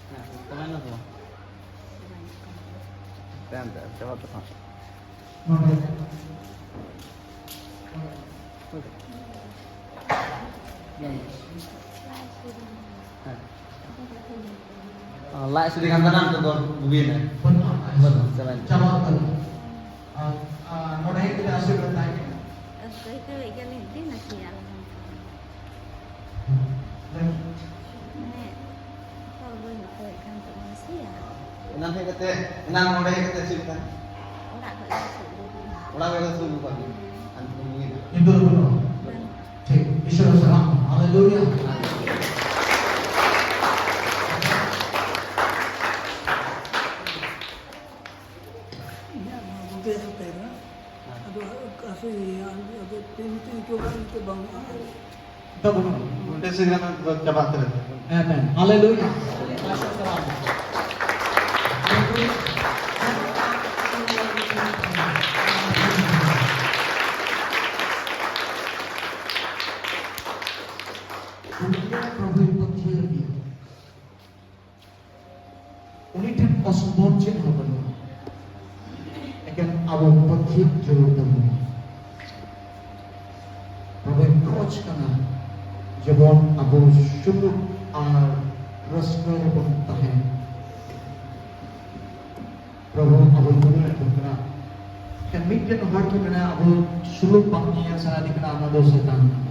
ᱦᱮᱸ, ᱪᱟᱵᱟᱭᱮᱱᱟ ᱥᱮ ᱵᱟᱝ? ᱛᱟᱭᱚᱢ ᱛᱮ, ᱪᱟᱵᱟ ᱩᱛᱟᱹᱨ ᱮᱱᱟ᱾ ᱱᱚᱰᱮ ᱦᱮᱸ᱾ ᱞᱟᱡ ᱦᱟᱹᱥᱩ ᱫᱤ ᱠᱟᱱ ᱛᱟᱦᱮᱱᱟ, ᱱᱤᱛᱚᱜ ᱫᱚ ᱵᱩᱜᱤᱭᱮᱱᱟ᱾ ᱵᱟᱹᱱᱩᱜᱼᱟ᱾ ᱵᱟᱹᱱᱩᱜᱼᱟ, ᱪᱟᱵᱟᱭᱮᱱᱟ᱾ ᱪᱟᱵᱟ ᱩᱛᱟᱹᱨ᱾ ᱟᱨ, ᱟᱨ ᱱᱚᱰᱮ ᱦᱮᱡ ᱠᱟᱛᱮ ᱟᱥᱤᱨᱵᱟᱫᱽ ᱛᱟᱦᱮᱸ ᱠᱟᱱᱟ᱾ ᱟᱹᱭᱠᱟᱹᱣᱮᱫ ᱜᱮᱭᱟᱞᱤᱧ, ᱟᱹᱰᱤ ᱱᱟᱥᱮᱭᱟᱜ ᱞᱤᱧ ᱟᱹᱭᱠᱟᱹᱣᱟ᱾ ᱞᱟᱹᱭ ᱢᱮ᱾ ᱢᱟᱱᱮ, ᱦᱚᱲ ᱵᱟᱹᱧ ᱟᱹᱭᱠᱟᱹᱣᱮᱫ ᱠᱟᱱ ᱛᱟᱵᱚᱱᱟ ᱥᱮ ᱭᱟ᱾ ᱮᱱᱟᱝ ᱦᱮᱡ ᱠᱟᱛᱮ, ᱮᱱᱟᱝ ᱱᱚᱰᱮ ᱦᱮᱡ ᱠᱟᱛᱮ ᱪᱮᱫ ᱞᱮᱠᱟ? ᱚᱲᱟᱜ ᱠᱷᱚᱡ ᱜᱮ ᱥᱩᱫ ᱜᱮ᱾ ᱚᱲᱟᱜ ᱠᱷᱚᱡ ᱜᱮ ᱥᱩᱫ ᱜᱮ᱾ ᱟᱨ ᱱᱤᱛᱚᱜ ᱫᱚ ᱵᱟᱹᱱᱩᱜᱼᱟ᱾ ᱵᱟᱹᱱᱩᱜᱼᱟ᱾ ᱴᱷᱤᱠ, ᱤᱥᱚᱨ ᱥᱟᱞᱟᱢ, ᱦᱟᱞᱮᱞᱩᱭᱟ᱾ ᱤᱧᱟᱹᱜ ᱱᱚᱣᱟ ᱵᱚᱱᱫᱚᱭ ᱫᱚ ᱛᱟᱦᱮᱸ ᱠᱟᱱᱟ᱾ ᱟᱫᱚ ᱟᱥᱮ ᱟᱫᱚ ᱛᱤᱱ ᱛᱤᱱ ᱪᱚ ᱵᱟᱝ ᱪᱚ ᱵᱟᱝ᱾ ᱫᱚ ᱵᱟᱹᱱᱩᱜᱼᱟ᱾ ᱚᱸᱰᱮ ᱥᱮ ᱜᱟᱱ ᱫᱚ ᱪᱟᱵᱟ ᱩᱛᱟᱹᱨ ᱮᱱᱟ᱾ ᱟᱢᱮᱱ᱾ ᱦᱟᱞᱮᱞᱩᱭᱟ᱾ ᱩᱱᱤ ᱫᱚ ᱯᱨᱚᱵᱷᱩᱭ ᱯᱟᱹᱛᱭᱟᱹᱣ ᱮᱱᱟ᱾ ᱩᱱᱤ ᱴᱷᱮᱱ ᱚᱥᱚᱢᱵᱷᱚᱵ ᱪᱮᱫ ᱦᱚᱸ ᱵᱟᱹᱱᱩᱜᱼᱟ᱾ ᱮᱠᱮᱱ ᱟᱵᱚ ᱯᱟᱹᱛᱭᱟᱹᱣ ᱡᱟᱹᱨᱩᱲ ᱛᱟᱵᱚᱱᱟ᱾ ᱯᱨᱚᱵᱷᱩᱭ ᱠᱷᱚᱡᱽ ᱠᱟᱱᱟ ᱡᱮᱢᱚᱱ ᱟᱵᱚ ᱥᱩᱞᱩᱠ ᱟᱨ ᱨᱟᱹᱥᱠᱟᱹ ᱨᱮᱵᱚᱱ ᱛᱟᱦᱮᱱ᱾ ᱯᱨᱚᱵᱷᱩ ᱟᱵᱚ ᱫᱩᱞᱟᱹᱲ ᱮᱫ ᱵᱚᱱ ᱠᱟᱱᱟ᱾ ᱮᱱᱠᱷᱟᱱ ᱢᱤᱫᱴᱮᱱ ᱦᱚᱲ ᱠᱚ ᱢᱮᱱᱟ, ᱟᱵᱚ ᱥᱩᱞᱩᱠ ᱵᱟᱝ ᱧᱮᱧᱮᱞ ᱥᱟᱱᱟᱭᱮᱫᱮ ᱠᱟᱱᱟ, ᱚᱱᱟ ᱫᱚ ᱥᱮᱛᱟᱱ ᱠᱟᱱᱟ᱾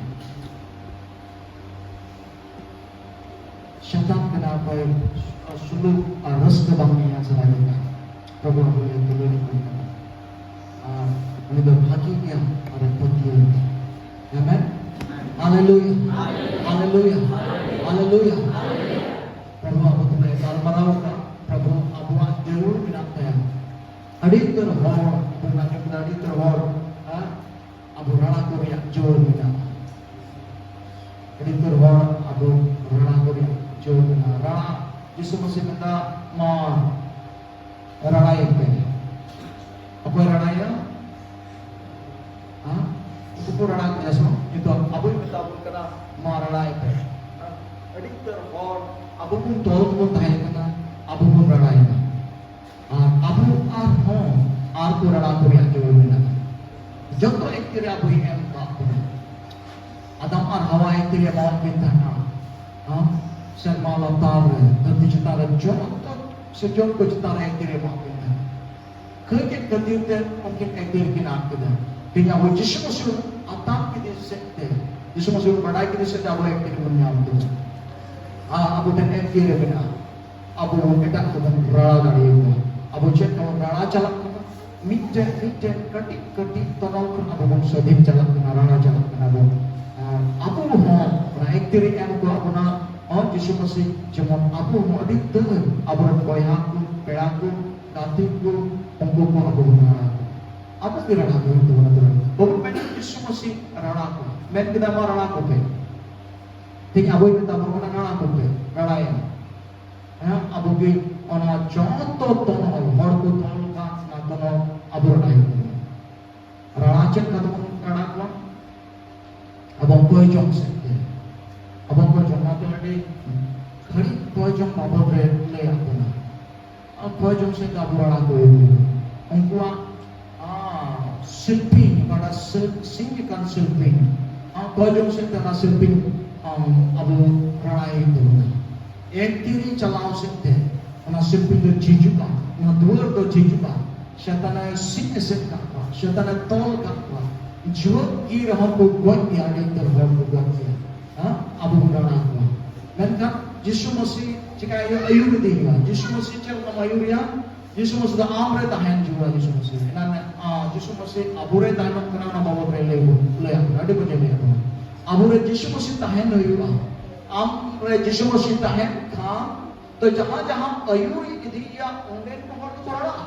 ᱥᱮᱛᱟᱱ ᱠᱟᱱᱟ ᱚᱠᱚᱭ ᱥᱩᱞᱩᱠ ᱟᱨ ᱨᱟᱹᱥᱠᱟᱹ ᱵᱟᱝ ᱧᱮᱧᱮᱞ ᱥᱟᱱᱟᱭᱮᱫᱮ ᱠᱟᱱᱟ᱾ ᱯᱨᱚᱵᱷᱩ ᱟᱵᱚ ᱞᱟᱹᱜᱤᱫ ᱫᱩᱞᱟᱹᱲ ᱮᱫ ᱵᱚᱱ ᱠᱟᱱᱟ᱾ ᱟᱨ ᱩᱱᱤ ᱫᱚ ᱵᱷᱟᱹᱜᱤ ᱜᱮᱭᱟ ᱟᱨ ᱮ ᱯᱟᱹᱛᱭᱟᱹᱣ ᱮᱫᱟ᱾ ᱟᱢᱮᱱ᱾ ᱦᱟᱞᱮᱞᱩᱭᱟ᱾ ᱦᱟᱞᱮᱞᱩᱭᱟ᱾ ᱦᱟᱞᱮᱞᱩᱭᱟ᱾ ᱯᱨᱚᱵᱷᱩ ᱟᱵᱚ ᱛᱩᱞᱩᱡ ᱮ ᱜᱟᱞᱢᱟᱨᱟᱣ ᱟᱠᱟᱫ, ᱯᱨᱚᱵᱷᱩ ᱟᱵᱚᱣᱟᱜ ᱡᱟᱹᱨᱩᱲ ᱢᱮᱱᱟᱜ ᱛᱟᱭᱟ᱾ ᱟᱹᱰᱤ ᱩᱛᱟᱹᱨ ᱦᱚᱲ, ᱟᱵᱚ ᱵᱚᱱ ᱟᱸᱡᱚᱢ ᱠᱮᱫᱟ, ᱟᱹᱰᱤ ᱩᱛᱟᱹᱨ ᱦᱚᱲ, ᱦᱮᱸ, ᱟᱵᱚ ᱨᱟᱲᱟ ᱠᱚ ᱨᱮᱭᱟᱜ ᱡᱳᱨ ᱢᱮᱱᱟᱜᱼᱟ᱾ ᱟᱹᱰᱤ ᱩᱛᱟᱹᱨ ᱦᱚᱲ ᱟᱵᱚ ᱨᱟᱲᱟ ᱠᱚ ᱨᱮᱭᱟᱜ ᱡᱳᱨ ᱢᱮᱱᱟᱜᱼᱟ᱾ ᱨᱟᱲᱟ, ᱡᱤᱥᱩ ᱢᱟᱹᱥᱤ ᱢᱮᱱᱫᱟ, ᱢᱟ ᱨᱟᱲᱟᱭᱮ ᱯᱮ᱾ ᱚᱠᱚᱭ ᱨᱟᱲᱟᱭᱟ? ᱦᱮᱸ? ᱩᱱᱠᱩ ᱠᱚ ᱨᱟᱲᱟ ᱠᱮᱫᱟ ᱥᱮ ᱵᱟᱝ? ᱱᱤᱛᱚᱜ ᱟᱵᱚᱭ ᱢᱮᱛᱟ ᱵᱚᱱ ᱠᱟᱱᱟ, ᱢᱟ ᱨᱟᱲᱟᱭᱮ ᱯᱮ᱾ ᱦᱮᱸ? ᱟᱹᱰᱤ ᱩᱛᱟᱹᱨ ᱦᱚᱲ ᱟᱵᱚ ᱵᱚᱱ ᱛᱚᱞ ᱵᱚᱱ ᱛᱟᱦᱮᱸ ᱠᱟᱱᱟ, ᱟᱵᱚ ᱵᱚᱱ ᱨᱟᱲᱟᱭᱮᱱᱟ᱾ ᱟᱨ ᱟᱵᱚ ᱟᱨᱦᱚᱸ ᱟᱨ ᱠᱚ ᱨᱟᱲᱟ ᱠᱚ ᱨᱮᱭᱟᱜ ᱡᱟᱹᱨᱩᱲ ᱢᱮᱱᱟᱜᱼᱟ᱾ ᱡᱚᱛᱚ ᱮᱠᱛᱤ ᱨᱮ ᱟᱵᱚᱭ ᱮᱢ ᱟᱠᱟᱫ ᱵᱚᱱᱟ᱾ ᱟᱫᱟᱢ ᱟᱨ ᱦᱟᱣᱟ ᱮᱠᱛᱤ ᱨᱮ ᱮᱢᱟᱣᱟᱫ ᱠᱤᱱ ᱛᱟᱦᱮᱱᱟ᱾ ᱦᱮᱸ? ᱥᱮᱨᱢᱟ ᱞᱟᱛᱟᱨ ᱨᱮ, ᱫᱷᱟᱹᱨᱛᱤ ᱪᱮᱛᱟᱱ ᱨᱮ, ᱡᱚᱛᱚ ᱥᱤᱨᱡᱚᱱ ᱠᱚ ᱪᱮᱛᱟᱱ ᱨᱮ ᱮᱠᱛᱤ ᱨᱮ ᱮᱢᱟᱣᱟᱫ ᱠᱤᱱ ᱛᱟᱦᱮᱱᱟ᱾ ᱠᱷᱟᱹᱛᱤᱨ ᱠᱷᱟᱹᱛᱤᱨ ᱛᱮ ᱩᱱᱠᱤᱱ ᱮᱠᱛᱤ ᱨᱮᱠᱤᱱ ᱟᱫ ᱠᱮᱫᱟ᱾ ᱛᱮᱦᱮᱧ ᱟᱵᱚ ᱡᱤᱥᱩ ᱢᱟᱹᱥᱤ ᱟᱛᱟᱝ ᱠᱮᱫᱮ ᱥᱮᱫ ᱛᱮ, ᱡᱤᱥᱩ ᱢᱟᱹᱥᱤ ᱵᱟᱰᱟᱭ ᱠᱮᱫᱮ ᱥᱮᱫ ᱛᱮ ᱟᱵᱚ ᱮᱠᱛᱤ ᱨᱮᱵᱚᱱ ᱧᱟᱢ ᱠᱮᱫᱟ᱾ ᱟᱨ ᱟᱵᱚ ᱴᱷᱮᱱ ᱮᱠᱛᱤ ᱨᱮ ᱢᱮᱱᱟᱜᱼᱟ᱾ ᱟᱵᱚ ᱵᱚᱱ ᱮᱴᱟᱜ ᱠᱚᱵᱚᱱ ᱨᱟᱲᱟ ᱫᱟᱲᱮᱭᱟᱠᱚᱣᱟ᱾ ᱟᱵᱚ ᱪᱮᱫ ᱠᱚᱵᱚᱱ ᱨᱟᱲᱟ ᱪᱟᱞᱟᱜ ᱠᱟᱱᱟ? ᱢᱤᱫᱴᱮᱱ ᱢᱤᱫᱴᱮᱱ ᱠᱟᱹᱴᱤᱡ ᱠᱟᱹᱴᱤᱡ ᱛᱚᱱᱚᱞ ᱠᱷᱚᱱ ᱟᱵᱚ ᱵᱚᱱ ᱥᱟᱹᱫᱷᱤᱱ ᱪᱟᱞᱟᱜ ᱠᱟᱱᱟ, ᱨᱟᱲᱟ ᱪᱟᱞᱟᱜ ᱠᱟᱱᱟ ᱵᱚᱱ᱾ ᱟᱨ ᱟᱵᱚ ᱦᱚᱸ ᱚᱱᱟ ᱮᱠᱛᱤ ᱨᱮ ᱮᱢ ᱠᱚᱣᱟ ᱵᱚᱱᱟ, ᱦᱚᱸ ᱡᱤᱥᱩ ᱢᱟᱹᱥᱤ ᱡᱮᱢᱚᱱ ᱟᱵᱚ ᱦᱚᱸ ᱟᱹᱰᱤ ᱩᱛᱟᱹᱨ ᱟᱵᱚᱨᱮᱱ ᱵᱚᱭᱦᱟ ᱠᱚ, ᱯᱮᱲᱟ ᱠᱚ, ᱜᱟᱛᱮ ᱠᱚ, ᱩᱱᱠᱩ ᱠᱚ ᱟᱵᱚ ᱵᱚᱱ ᱨᱟᱲᱟ ᱠᱚᱣᱟ᱾ ᱟᱵᱚ ᱜᱮ ᱨᱟᱲᱟ ᱠᱚ ᱦᱩᱭᱩᱜ ᱛᱟᱵᱚᱱᱟ᱾ ᱛᱚᱵᱮ ᱵᱟᱵᱚᱱ ᱢᱮᱱᱟ ᱡᱤᱥᱩ ᱢᱟᱹᱥᱤ ᱨᱟᱲᱟ ᱠᱚ ᱢᱮᱱ ᱠᱮᱫᱟ, ᱢᱟ ᱨᱟᱲᱟ ᱠᱚᱯᱮ᱾ ᱴᱷᱤᱠ ᱟᱵᱚᱭ ᱢᱮᱛᱟ ᱵᱚᱱ ᱠᱟᱱᱟ, ᱨᱟᱲᱟ ᱠᱚᱯᱮ, ᱨᱟᱲᱟᱭᱮᱢ᱾ ᱦᱮᱸ, ᱟᱵᱚ ᱜᱮ ᱚᱱᱟ ᱡᱚᱛᱚ ᱛᱚᱱᱚᱞ, ᱦᱚᱲ ᱠᱚ ᱛᱚᱞ ᱠᱟᱜ ᱚᱱᱟ ᱛᱚᱱᱚᱞ ᱟᱵᱚ ᱨᱟᱲᱟᱭ ᱦᱩᱭᱩᱜ ᱛᱟᱵᱚᱱᱟ᱾ ᱨᱟᱲᱟ ᱪᱮᱫ ᱞᱮᱠᱟ ᱛᱮᱵᱚᱱ ᱨᱟᱲᱟ ᱠᱚᱣᱟ? ᱟᱵᱚ ᱠᱚᱭ ᱡᱚᱝ ᱥᱮᱫ ᱛᱮ᱾ ᱟᱵᱚ ᱠᱚᱭ ᱡᱚᱝ ᱢᱟ ᱛᱚ ᱟᱹᱰᱤ ᱜᱷᱟᱹᱲᱤᱡ ᱠᱚᱭ ᱡᱚᱝ ᱵᱟᱵᱚᱫ ᱨᱮ ᱞᱟᱹᱭ ᱟᱵᱚᱱᱟ᱾ ᱟᱨ ᱠᱚᱭ ᱡᱚᱝ ᱥᱮᱫ ᱛᱮ ᱟᱵᱚ ᱨᱟᱲᱟ ᱠᱚ ᱦᱩᱭᱩᱜ ᱛᱟᱵᱚᱱᱟ᱾ ᱩᱱᱠᱩᱣᱟᱜ, ᱟᱸ, ᱥᱤᱞᱯᱤᱧ, ᱚᱠᱟᱴᱟᱜ ᱥᱤᱞ-, ᱥᱤᱧ ᱞᱮᱠᱟᱱ ᱥᱤᱞᱯᱤᱧ, ᱟᱸ, ᱠᱚᱭ ᱡᱚᱝ ᱥᱮᱫ ᱛᱮ ᱚᱱᱟ ᱥᱤᱞᱯᱤᱧ, ᱟᱸ, ᱟᱵᱚ ᱨᱟᱲᱟᱭ ᱦᱩᱭᱩᱜ ᱛᱟᱵᱚᱱᱟ᱾ ᱮᱠᱛᱤᱨᱤ ᱪᱟᱞᱟᱣ ᱥᱮᱫ ᱛᱮ ᱚᱱᱟ ᱥᱤᱞᱯᱤᱧ ᱫᱚ ᱡᱷᱤᱡᱩᱜᱼᱟ, ᱚᱱᱟ ᱫᱩᱣᱟᱹᱨ ᱫᱚ ᱡᱷᱤᱡᱩᱜᱼᱟ᱾ ᱥᱮᱛᱟᱱᱮ ᱥᱤᱧ ᱮᱥᱮᱫ ᱠᱟᱜ ᱠᱚᱣᱟ, ᱥᱮᱛᱟᱱᱮ ᱛᱚᱞ ᱠᱟᱜ ᱠᱚᱣᱟ᱾ ᱡᱩᱣᱟᱹᱜ ᱜᱮ ᱨᱮᱦᱚᱸ ᱠᱚ ᱜᱚᱡ ᱜᱮᱭᱟ, ᱟᱹᱰᱤ ᱩᱛᱟᱹᱨ ᱦᱚᱲ ᱠᱚ ᱜᱚᱡ ᱜᱮᱭᱟ᱾ ᱦᱮᱸ? ᱟᱵᱚ ᱵᱚᱱ ᱨᱟᱲᱟ ᱠᱚᱣᱟ᱾ ᱢᱮᱱᱠᱷᱟᱱ ᱡᱤᱥᱩ ᱢᱟᱹᱥᱤ ᱪᱤᱠᱟᱹᱭ ᱦᱩᱭᱩᱜᱼᱟ? ᱟᱹᱭᱩᱨ ᱤᱫᱤ ᱦᱩᱭᱩᱜᱼᱟ᱾ ᱡᱤᱥᱩ ᱢᱟᱹᱥᱤ ᱪᱮᱫ ᱞᱮᱠᱟᱢ ᱟᱹᱭᱩᱨᱮᱭᱟ? ᱡᱤᱥᱩ ᱢᱟᱹᱥᱤ ᱫᱚ ᱟᱢ ᱨᱮ ᱛᱟᱦᱮᱱ ᱡᱩᱣᱟ᱾ ᱡᱤᱥᱩ ᱢᱟᱹᱥᱤ ᱮᱱᱟᱱ, ᱟᱸ, ᱡᱤᱥᱩ ᱢᱟᱹᱥᱤ ᱟᱵᱚ ᱨᱮ ᱛᱟᱦᱮᱱᱚᱜ ᱠᱟᱱᱟ, ᱚᱱᱟ ᱵᱟᱵᱚᱫ ᱨᱮ ᱞᱟᱹᱭ ᱵᱚᱱ, ᱞᱟᱹᱭ ᱟᱵᱚᱱ, ᱟᱹᱰᱤ ᱢᱚᱡᱽ ᱮ ᱞᱟᱹᱭ ᱟᱵᱚᱱᱟ᱾ ᱟᱵᱚ ᱨᱮ ᱡᱤᱥᱩ ᱢᱟᱹᱥᱤ ᱛᱟᱦᱮᱱ ᱦᱩᱭᱩᱜᱼᱟ᱾ ᱟᱢ ᱨᱮ ᱡᱤᱥᱩ ᱢᱟᱹᱥᱤ ᱛᱟᱦᱮᱱ ᱠᱷᱟᱱ, ᱛᱚ ᱡᱟᱦᱟᱸ ᱡᱟᱦᱟᱸ ᱟᱹᱭᱩᱨ ᱤᱫᱤᱭᱟ, ᱚᱸᱰᱮᱱ ᱠᱚ ᱦᱚᱲ ᱫᱚᱠᱚ ᱨᱟᱲᱟᱜᱼᱟ᱾